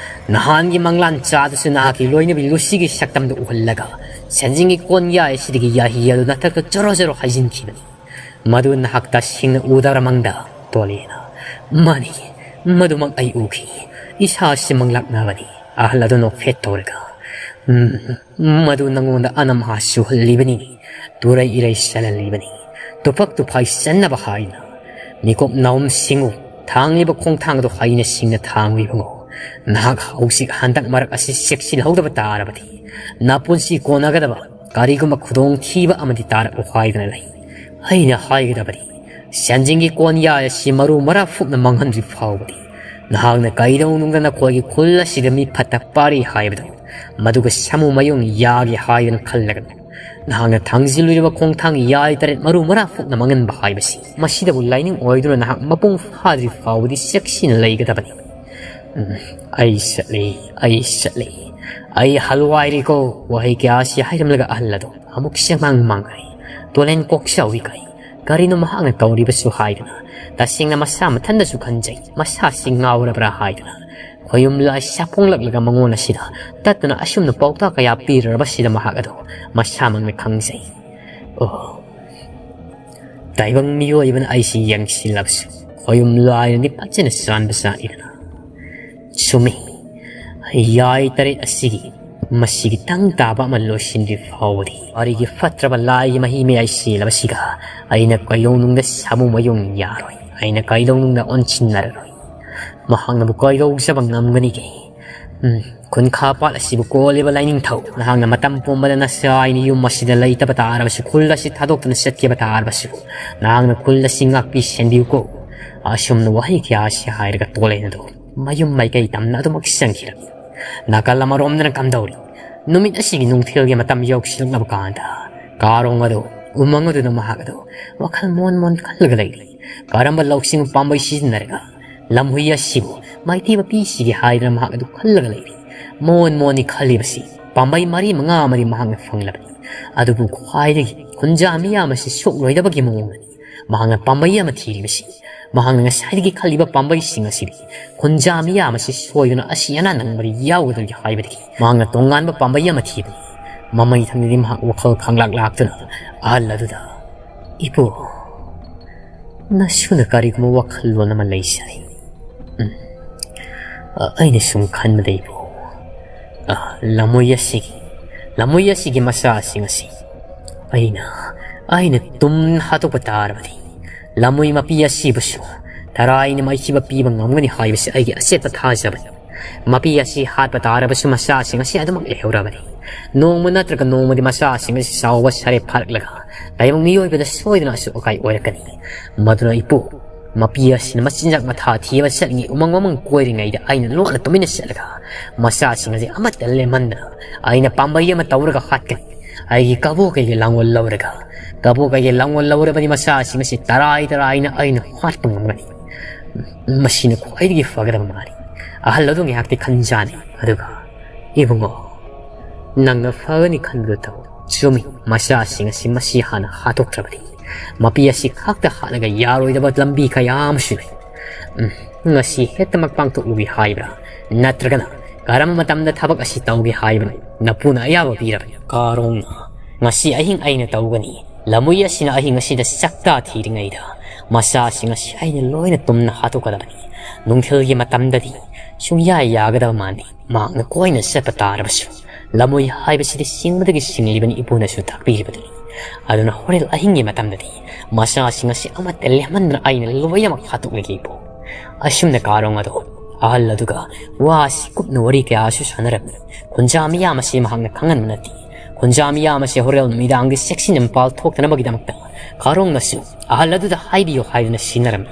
ꯅꯍꯥꯟꯒꯤ ꯃꯪꯂꯥꯟ ꯆꯥꯗꯁꯨ ꯅꯍꯥꯛꯀꯤ ꯂꯣꯏꯅꯕꯤ ꯂꯨꯁꯤꯒꯤ ꯁꯛꯇꯝꯗꯨ ꯎꯍꯜꯂꯒ ꯁꯦꯟꯖꯤꯡꯒꯤ ꯀꯣꯟ ꯌꯥꯏ ꯑꯁꯤꯗꯒꯤ ꯌꯥꯍꯤ ꯑꯗꯨ ꯅꯊꯛꯇ ꯆꯣꯔꯣ ꯆꯣꯔꯣ ꯍꯥꯏꯖꯤꯟꯈꯤꯕꯅꯤ꯫ ꯃꯗꯨ ꯅꯍꯥꯛ ꯇꯁꯦꯡꯅ ꯎꯗꯕ꯭ꯔ ꯃꯪꯗ?" ꯇꯣꯂꯦꯅ, "ꯃꯥꯅꯤ, ꯃꯗꯨꯃꯛ ꯑꯩ ꯎꯈꯤ꯫ ꯏꯁꯥꯁꯤ ꯃꯪꯂꯥꯛꯅꯕꯅꯤ꯫" ꯑꯍꯜ ꯑꯗꯨ ꯅꯣꯛꯐꯦꯠ ꯇꯧꯔꯒ, "ꯎꯝ, ꯃꯗꯨ ꯅꯉꯣꯟꯗ ꯑꯅꯝ ꯑꯍꯥ ꯆꯨꯍꯜꯂꯤꯕꯅꯤ, ꯇꯨꯔꯩ ꯏꯔꯩ ꯆꯜꯍꯜꯂꯤꯕꯅꯤ, ꯇꯨꯐꯛ ꯇꯨꯐꯥꯏ ꯆꯟꯅꯕ ꯍꯥꯏꯅ꯫ ꯃꯤꯀꯨꯞ ꯅꯥꯎꯝ ꯁꯤꯡꯉꯨ, ꯊꯥꯡꯂꯤꯕ ꯈꯣꯡꯊꯥꯡ ꯑꯗꯨ ꯍꯩꯅ ꯁꯤꯡꯅ ꯊꯥꯡꯂꯨ ꯏꯕꯨꯡꯉꯣ꯫ ꯅꯍꯥꯛ ꯍꯧꯖꯤꯛ ꯍꯟꯗꯛ ꯃꯔꯛ ꯑꯁꯤ ꯆꯦꯛꯁꯤꯜꯍꯧꯗꯕ ꯇꯥꯔꯕꯗꯤ ꯅꯄꯨꯟꯁꯤ ꯀꯣꯟꯅꯒꯗꯕ ꯀꯔꯤꯒꯨꯝꯕ ꯈꯨꯗꯣꯡꯊꯤꯕ ꯑꯃꯗꯤ ꯇꯥꯔꯛꯂꯣ ꯍꯥꯏꯗꯅ ꯂꯩ꯫ ꯑꯩꯅ ꯍꯥꯏꯒꯗꯕꯗꯤ, ꯁꯦꯟꯖꯤꯡꯒꯤ ꯀꯣꯟ ꯌꯥꯏ ꯑꯁꯤ ꯃꯔꯨ ꯃꯔꯥ ꯐꯨꯛꯅ ꯃꯥꯡꯍꯟꯗ꯭ꯔꯤ ꯐꯥꯎꯕꯗꯤ ꯅꯍꯥꯛꯅ ꯀꯩꯗꯧꯅꯨꯡꯗ ꯅꯈꯣꯏꯒꯤ ꯈꯨꯜ ꯑꯁꯤꯗ ꯃꯤ ꯐꯠꯇ ꯄꯥꯔꯤ ꯍꯥꯏꯕꯗꯨ ꯃꯗꯨꯒ ꯁꯥꯃꯨ ꯃꯌꯨꯡ ꯌꯥꯒꯦ ꯍꯥꯏꯗꯅ ꯈꯜꯂꯒꯅꯨ꯫ ꯅꯍꯥꯛꯅ ꯊꯥꯡꯖꯤꯜꯂꯨꯔꯤꯕ ꯈꯣꯡꯊꯥꯡ ꯌꯥꯏ ꯇꯔꯦꯠ ꯃꯔꯨ ꯃꯔꯥ ꯐꯨꯛꯅ ꯃꯥꯡꯍꯟꯕ ꯍꯥꯏꯕꯁꯤ ꯃꯁꯤꯗꯕꯨ ꯂꯥꯏꯅꯤꯡ ꯑꯣꯏꯗꯨꯅ ꯅꯍꯥꯛ ꯃꯄꯨꯡ ꯐꯥꯗ꯭ꯔꯤ ꯐꯥꯎꯕꯗꯤ ꯆꯦꯛꯁꯤꯟꯅ ꯂꯩꯒꯗꯕꯅꯤ꯫ ꯎꯝ, ꯑꯩ ꯆꯠꯂꯤ, ꯑꯩ ꯆꯠꯂꯤ꯫ ꯑꯩ ꯍꯜꯋꯥꯏꯔꯤꯀꯣ꯫" ꯋꯥꯍꯩ ꯀꯌꯥ ꯑꯁꯤ ꯍꯥꯏꯔꯝꯂꯒ ꯑꯍꯜ ꯑꯗꯨ ꯑꯃꯨꯛ ꯆꯦꯡꯃꯥꯡ ꯃꯥꯡꯈ꯭ꯔꯦ꯫ ꯇꯣꯂꯦꯟ ꯀꯣꯛ ꯆꯥꯎꯏ ꯀꯥꯏ꯫ ꯀꯔꯤꯅꯣ ꯃꯍꯥꯛꯅ ꯇꯧꯔꯤꯕꯁꯨ ꯍꯥꯏꯗꯅ ꯇꯁꯦꯡꯅ ꯃꯁꯥ ꯃꯊꯟꯗꯁꯨ ꯈꯟꯖꯩ꯫ ꯃꯁꯥꯁꯤ ꯉꯥꯎꯔꯕ꯭ꯔꯥ ꯍꯥꯏꯗꯅ ꯈꯣꯌꯨꯝ ꯂꯥꯏ ꯁꯥꯐꯣꯡꯂꯛꯂꯒ ꯃꯉꯣꯟ ꯑꯁꯤꯗ ꯇꯠꯇꯅ ꯑꯁꯨꯝꯅ ꯄꯥꯎꯇꯥꯛ ꯀꯌꯥ ꯄꯤꯔꯨꯔꯕꯁꯤꯗ ꯃꯍꯥꯛ ꯑꯗꯨ ꯃꯁꯥꯃꯛꯅ ꯈꯪꯖꯩ꯫ ꯑꯣ, ꯇꯥꯏꯕꯪ ꯃꯤꯑꯣꯏꯕꯅ ꯑꯩꯁꯤ ꯌꯦꯡꯁꯤꯜꯂꯕꯁꯨ ꯈꯣꯌꯨꯝ ꯂꯥꯏꯅꯗꯤ ꯐꯖꯅ ꯆꯥꯟꯕ ꯆꯥꯠꯅꯤꯗꯅ꯫ ꯆꯨꯝꯃꯤ, ꯌꯥꯏ ꯇꯔꯦꯠ ꯑꯁꯤꯒꯤ ꯃꯁꯤꯒꯤ ꯇꯪ ꯇꯥꯕ ꯑꯃ ꯂꯣꯏꯁꯤꯟꯗ꯭ꯔꯤ ꯐꯥꯎꯕꯗꯤ ꯋꯥꯔꯤꯒꯤ ꯐꯠꯇ꯭ꯔꯕ ꯂꯥꯏꯒꯤ ꯃꯍꯤ ꯃꯌꯥꯏ ꯆꯦꯜꯂꯕꯁꯤꯒ ꯑꯩꯅ ꯀꯩꯗꯧꯅꯨꯡꯗ ꯁꯥꯃꯨ ꯃꯌꯨꯡ ꯌꯥꯔꯣꯏ, ꯑꯩꯅ ꯀꯩꯗꯧꯅꯨꯡꯗ ꯑꯣꯟꯁꯤꯟꯅꯔꯔꯣꯏ꯫ ꯃꯍꯥꯛꯅꯕꯨ ꯀꯩꯗꯧꯖꯕ ꯉꯝꯒꯅꯤꯒꯦ? ꯎꯝ, ꯈꯨꯟꯈꯥ ꯄꯥꯠ ꯑꯁꯤꯕꯨ ꯀꯣꯜꯂꯤꯕ ꯂꯥꯏꯅꯤꯡꯊꯧ, ꯅꯍꯥꯛꯅ ꯃꯇꯝ ꯄꯨꯝꯕꯗ ꯅꯆꯥ ꯑꯩꯅ ꯌꯨꯝ ꯑꯁꯤꯗ ꯂꯩꯇꯕ ꯇꯥꯔꯕꯁꯨ, ꯈꯨꯜ ꯑꯁꯤ ꯊꯥꯗꯣꯛꯇꯨꯅ ꯆꯠꯈꯤꯕ ꯇꯥꯔꯕꯁꯨ, ꯅꯍꯥꯛꯅ ꯈꯨꯜ ꯑꯁꯤ ꯉꯥꯛꯄꯤ ꯁꯦꯟꯕꯤꯌꯨꯀꯣ꯫ ꯑꯁꯨꯝꯅ ꯋꯥꯍꯩ ꯀꯌꯥ ꯑꯁꯤ ꯍꯥꯏꯔꯒ ꯇꯣꯂꯦꯟ ꯑꯗꯨ ꯃꯌꯨꯝ ꯃꯥꯏꯀꯩ ꯇꯝꯅ ꯑꯗꯨꯃꯛ ꯆꯪꯈꯤꯔꯝꯃꯤ꯫ ꯅꯥꯀꯜ ꯑꯃꯔꯣꯝꯗꯅ ꯀꯝꯗꯧꯔꯤ? ꯅꯨꯃꯤꯠ ꯑꯁꯤꯒꯤ ꯅꯨꯡꯊꯤꯜꯒꯤ ꯃꯇꯝ ꯌꯧꯁꯤꯜꯂꯛꯂꯕ ꯀꯥꯟꯗ, ꯀꯥꯔꯣꯡ ꯑꯗꯨ ꯎꯃꯪ ꯑꯗꯨꯅ ꯃꯍꯥꯛ ꯑꯗꯨ ꯋꯥꯈꯜ ꯃꯣꯟ ꯃꯣꯟ ꯈꯜꯂꯒ ꯂꯩꯔꯤ꯫ ꯀꯔꯝꯕ ꯂꯧꯁꯤꯡ ꯄꯥꯝꯕꯩ ꯁꯤꯖꯤꯟꯅꯔꯒ ꯂꯝꯍꯨꯏ ꯑꯁꯤꯕꯨ ꯃꯥꯏꯊꯤꯕ ꯄꯤꯁꯤꯒꯦ ꯍꯥꯏꯗꯅ ꯃꯍꯥꯛ ꯑꯗꯨ ꯈꯜꯂꯒ ꯂꯩꯔꯤ꯫ ꯃꯣꯟ ꯃꯣꯟꯅꯤ ꯈꯜꯂꯤꯕꯁꯤ ꯄꯥꯝꯕꯩ ꯃꯔꯤ ꯃꯉꯥ ꯑꯃꯗꯤ ꯃꯍꯥꯛꯅ ꯐꯪꯂꯕꯅꯤ꯫ ꯑꯗꯨꯕꯨ ꯈ꯭ꯋꯥꯏꯗꯒꯤ ꯈꯨꯟꯖꯥ ꯃꯤꯌꯥꯝ ꯑꯁꯤ ꯁꯣꯛꯂꯣꯏꯗꯕꯒꯤ ꯃꯑꯣꯡꯗꯅꯤ ꯃꯍꯥꯛꯅ ꯄꯥꯝꯕꯩ ꯑꯃ ꯊꯤꯔꯤꯕꯁꯤ꯫ ꯃꯍꯥꯛꯅ ꯉꯁꯥꯏꯗꯒꯤ ꯈꯜꯂꯤꯕ ꯄꯥꯝꯕꯩꯁꯤꯡ ꯑꯁꯤꯗꯤ ꯈꯨꯟꯖꯥ ꯃꯤꯌꯥꯝ ꯑꯁꯤ ꯁꯣꯏꯗꯅ ꯑꯁꯤ ꯑꯅꯥ ꯅꯪꯕꯗ ꯌꯥꯎꯒꯗꯧꯔꯤ ꯍꯥꯏꯕꯗꯒꯤ ꯃꯍꯥꯛꯅ ꯇꯣꯉꯥꯟꯕ ꯄꯥꯝꯕꯩ ꯑꯃ ꯊꯤꯕꯅꯤ꯫ ꯃꯃꯩ ꯊꯪꯗꯗꯤ ꯃꯍꯥꯛ ꯋꯥꯈꯜ ꯈꯪꯂꯥꯛ ꯂꯥꯛꯇꯨꯅ ꯑꯍꯜ ꯑꯗꯨꯗ, "ꯏꯄꯨ, ꯅꯁꯨꯅ ꯀꯔꯤꯒꯨꯝꯕ ꯋꯥꯈꯜꯂꯣꯟ ꯑꯃ ꯂꯩꯖꯔꯤ꯫ ꯎꯝ, ꯑ, ꯑꯩꯅ ꯁꯨꯝ ꯈꯟꯕꯗ, ꯏꯄꯨ, ꯑ, ꯂꯝꯃꯣꯏ ꯑꯁꯤꯒꯤ, ꯂꯝꯃꯣꯏ ꯑꯁꯤꯒꯤ ꯃꯆꯥꯁꯤꯡ ꯑꯁꯤ ꯑꯩꯅ, ꯑꯩꯅ ꯇꯨꯝ ꯍꯥꯠꯇꯣꯛꯄ ꯇꯥꯔꯕꯗꯤ, ꯂꯝꯃꯣꯏ ꯃꯄꯤ ꯑꯁꯤꯕꯨꯁꯨ ꯇꯔꯥꯏꯅ ꯃꯥꯏꯊꯤꯕ ꯄꯤꯕ ꯉꯝꯒꯅꯤ ꯍꯥꯏꯕꯁꯤ ꯑꯩꯒꯤ ꯑꯆꯦꯠꯄ ꯊꯥꯖꯕꯅꯤ꯫ ꯃꯄꯤ ꯑꯁꯤ ꯍꯥꯠꯄ ꯇꯥꯔꯕꯁꯨ ꯃꯆꯥꯁꯤꯡ ꯑꯁꯤ ꯑꯗꯨꯃꯛ ꯂꯩꯍꯧꯔꯕꯅꯤ꯫ ꯅꯣꯡꯃ ꯅꯠꯇ꯭ꯔꯒ ꯅꯣꯡꯃꯗꯤ ꯃꯆꯥꯁꯤꯡ ꯑꯁꯤ ꯆꯥꯎꯕ ꯁꯥꯔꯦ ꯐꯥꯔꯛꯂꯒ ꯇꯥꯏꯕꯪ ꯃꯤꯑꯣꯏꯕꯗ ꯁꯣꯏꯗꯅ ꯑꯁꯣꯛ ꯑꯀꯥꯏ ꯑꯣꯏꯔꯛꯀꯅꯤ꯫ ꯃꯗꯨꯅ ꯏꯄꯨ, ꯃꯄꯤ ꯑꯁꯤꯅ ꯃꯆꯤꯟꯖꯥꯛ ꯃꯊꯥ ꯊꯤꯕ ꯆꯠꯂꯤꯉꯩ ꯎꯃꯪ ꯋꯥꯃꯪ ꯀꯣꯏꯔꯤꯉꯩꯗ ꯑꯩꯅ ꯂꯣꯟꯅ ꯇꯨꯃꯤꯟꯅ ꯆꯠꯂꯒ ꯃꯆꯥꯁꯤꯡ ꯑꯁꯤ ꯑꯃꯠꯇ ꯂꯦꯝꯍꯟꯗꯅ ꯑꯩꯅ ꯄꯥꯝꯕꯩ ꯑꯃ ꯇꯧꯔꯒ ꯍꯥꯠꯀꯅꯤ꯫ ꯑꯩꯒꯤ ꯀꯕꯣꯀꯩꯒꯤ ꯂꯥꯡꯒꯣꯜ ꯂꯧꯔꯒ, ꯀꯕꯣꯀꯩꯒꯤ ꯂꯥꯡꯒꯣꯜ ꯂꯧꯔꯕꯗꯤ ꯃꯆꯥꯁꯤꯡ ꯑꯁꯤ ꯇꯔꯥꯏ ꯇꯔꯥꯏꯅ ꯑꯩꯅ ꯍꯥꯠꯄ ꯉꯝꯒꯅꯤ꯫ ꯃꯁꯤꯅ ꯈ꯭ꯋꯥꯏꯗꯒꯤ ꯐꯒꯗꯕ ꯃꯥꯜꯂꯤ꯫" ꯑꯍꯜ ꯑꯗꯨ ꯉꯥꯏꯍꯥꯛꯇꯤ ꯈꯟꯖꯥꯅꯩ꯫ ꯑꯗꯨꯒ, "ꯏꯕꯨꯡꯉꯣ, ꯅꯪꯅ ꯐꯒꯅꯤ ꯈꯟꯕꯗꯨ ꯇꯧ꯫ ꯆꯨꯝꯃꯤ, ꯃꯆꯥꯁꯤꯡ ꯑꯁꯤ ꯃꯁꯤ ꯍꯥꯟꯅ ꯍꯥꯠꯇꯣꯛꯇ꯭ꯔꯕꯗꯤ ꯃꯄꯤ ꯑꯁꯤ ꯈꯛꯇ ꯍꯥꯠꯂꯒ ꯌꯥꯔꯣꯏꯗꯕ ꯂꯝꯕꯤ ꯀꯌꯥ ꯑꯃꯁꯨ ꯂꯩ꯫ ꯎꯝ, ꯉꯁꯤ ꯍꯦꯛꯇꯃꯛ ꯄꯥꯡꯊꯣꯛꯂꯨꯒꯦ ꯍꯥꯏꯕ꯭ꯔꯥ? ꯅꯠꯇ꯭ꯔꯒꯅ ꯀꯔꯝꯕ ꯃꯇꯝꯗ ꯊꯕꯛ ꯑꯁꯤ ꯇꯧꯒꯦ ꯍꯥꯏꯕꯅꯣ? ꯅꯄꯨꯅ ꯑꯌꯥꯕ ꯄꯤꯔꯕꯅꯤ꯫" "ꯀꯥꯔꯣꯡꯅ, ꯉꯁꯤ ꯑꯍꯤꯡ ꯑꯩꯅ ꯇꯧꯒꯅꯤ꯫ ꯂꯝꯃꯨꯏ ꯑꯁꯤꯅ ꯑꯍꯤꯡ ꯑꯁꯤꯗ ꯆꯥꯛꯇꯥ ꯊꯤꯔꯤꯉꯩꯗ ꯃꯆꯥꯁꯤꯡ ꯑꯁꯤ ꯑꯩꯅ ꯂꯣꯏꯅ ꯇꯨꯝꯅ ꯍꯥꯠꯇꯣꯛꯀꯗꯕꯅꯤ꯫ ꯅꯨꯡꯊꯤꯜꯒꯤ ꯃꯇꯝꯗꯗꯤ ꯁꯨꯡꯌꯥ ꯌꯥꯒꯗꯕ ꯃꯥꯟꯗꯦ꯫ ꯃꯍꯥꯛꯅ ꯀꯣꯏꯅ ꯆꯠꯄ ꯇꯥꯔꯕꯁꯨ ꯂꯝꯃꯣꯏ ꯍꯥꯏꯕꯁꯤꯗꯤ ꯁꯤꯡꯕꯗꯒꯤ ꯁꯤꯡꯂꯤꯕꯅꯤ ꯏꯄꯨꯅꯁꯨ ꯇꯥꯛꯄꯤꯔꯤꯕꯗꯨꯅꯤ꯫ ꯑꯗꯨꯅ ꯍꯣꯔꯦꯟ ꯑꯍꯤꯡꯒꯤ ꯃꯇꯝꯗꯗꯤ ꯃꯆꯥꯁꯤꯡ ꯑꯁꯤ ꯑꯃꯠꯇ ꯂꯦꯝꯍꯟꯗꯅ ꯑꯩꯅ ꯂꯣꯏꯅꯃꯛ ꯍꯥꯠꯇꯣꯛꯂꯒꯦ ꯏꯄꯨ꯫" ꯑꯁꯨꯝꯅ ꯀꯥꯔꯣꯡ ꯑꯗꯨ ꯑꯍꯜ ꯑꯗꯨꯒ ꯋꯥ ꯑꯁꯤ ꯀꯨꯞꯅ ꯋꯥꯔꯤ ꯀꯌꯥꯁꯨ ꯁꯥꯟꯅꯔꯝꯃꯤ꯫ ꯈꯨꯟꯖꯥ ꯃꯤꯌꯥꯝ ꯑꯁꯤ ꯃꯍꯥꯛꯅ ꯈꯪꯍꯟꯕ ꯅꯠꯇꯦ꯫ ꯈꯨꯟꯖꯥ ꯃꯤꯌꯥꯝ ꯑꯁꯤ ꯍꯣꯔꯦꯟ ꯅꯨꯃꯤꯗꯥꯡꯒꯤ ꯆꯦꯛꯁꯤꯟ ꯃꯄꯥꯜ ꯊꯣꯛꯇꯅꯕꯒꯤꯗꯃꯛꯇ ꯀꯥꯔꯣꯡꯅꯁꯨ ꯑꯍꯜ ꯑꯗꯨꯗ ꯍꯥꯏꯕꯤꯌꯨ ꯍꯥꯏꯗꯨꯅ ꯁꯤꯟꯅꯔꯝꯃꯤ꯫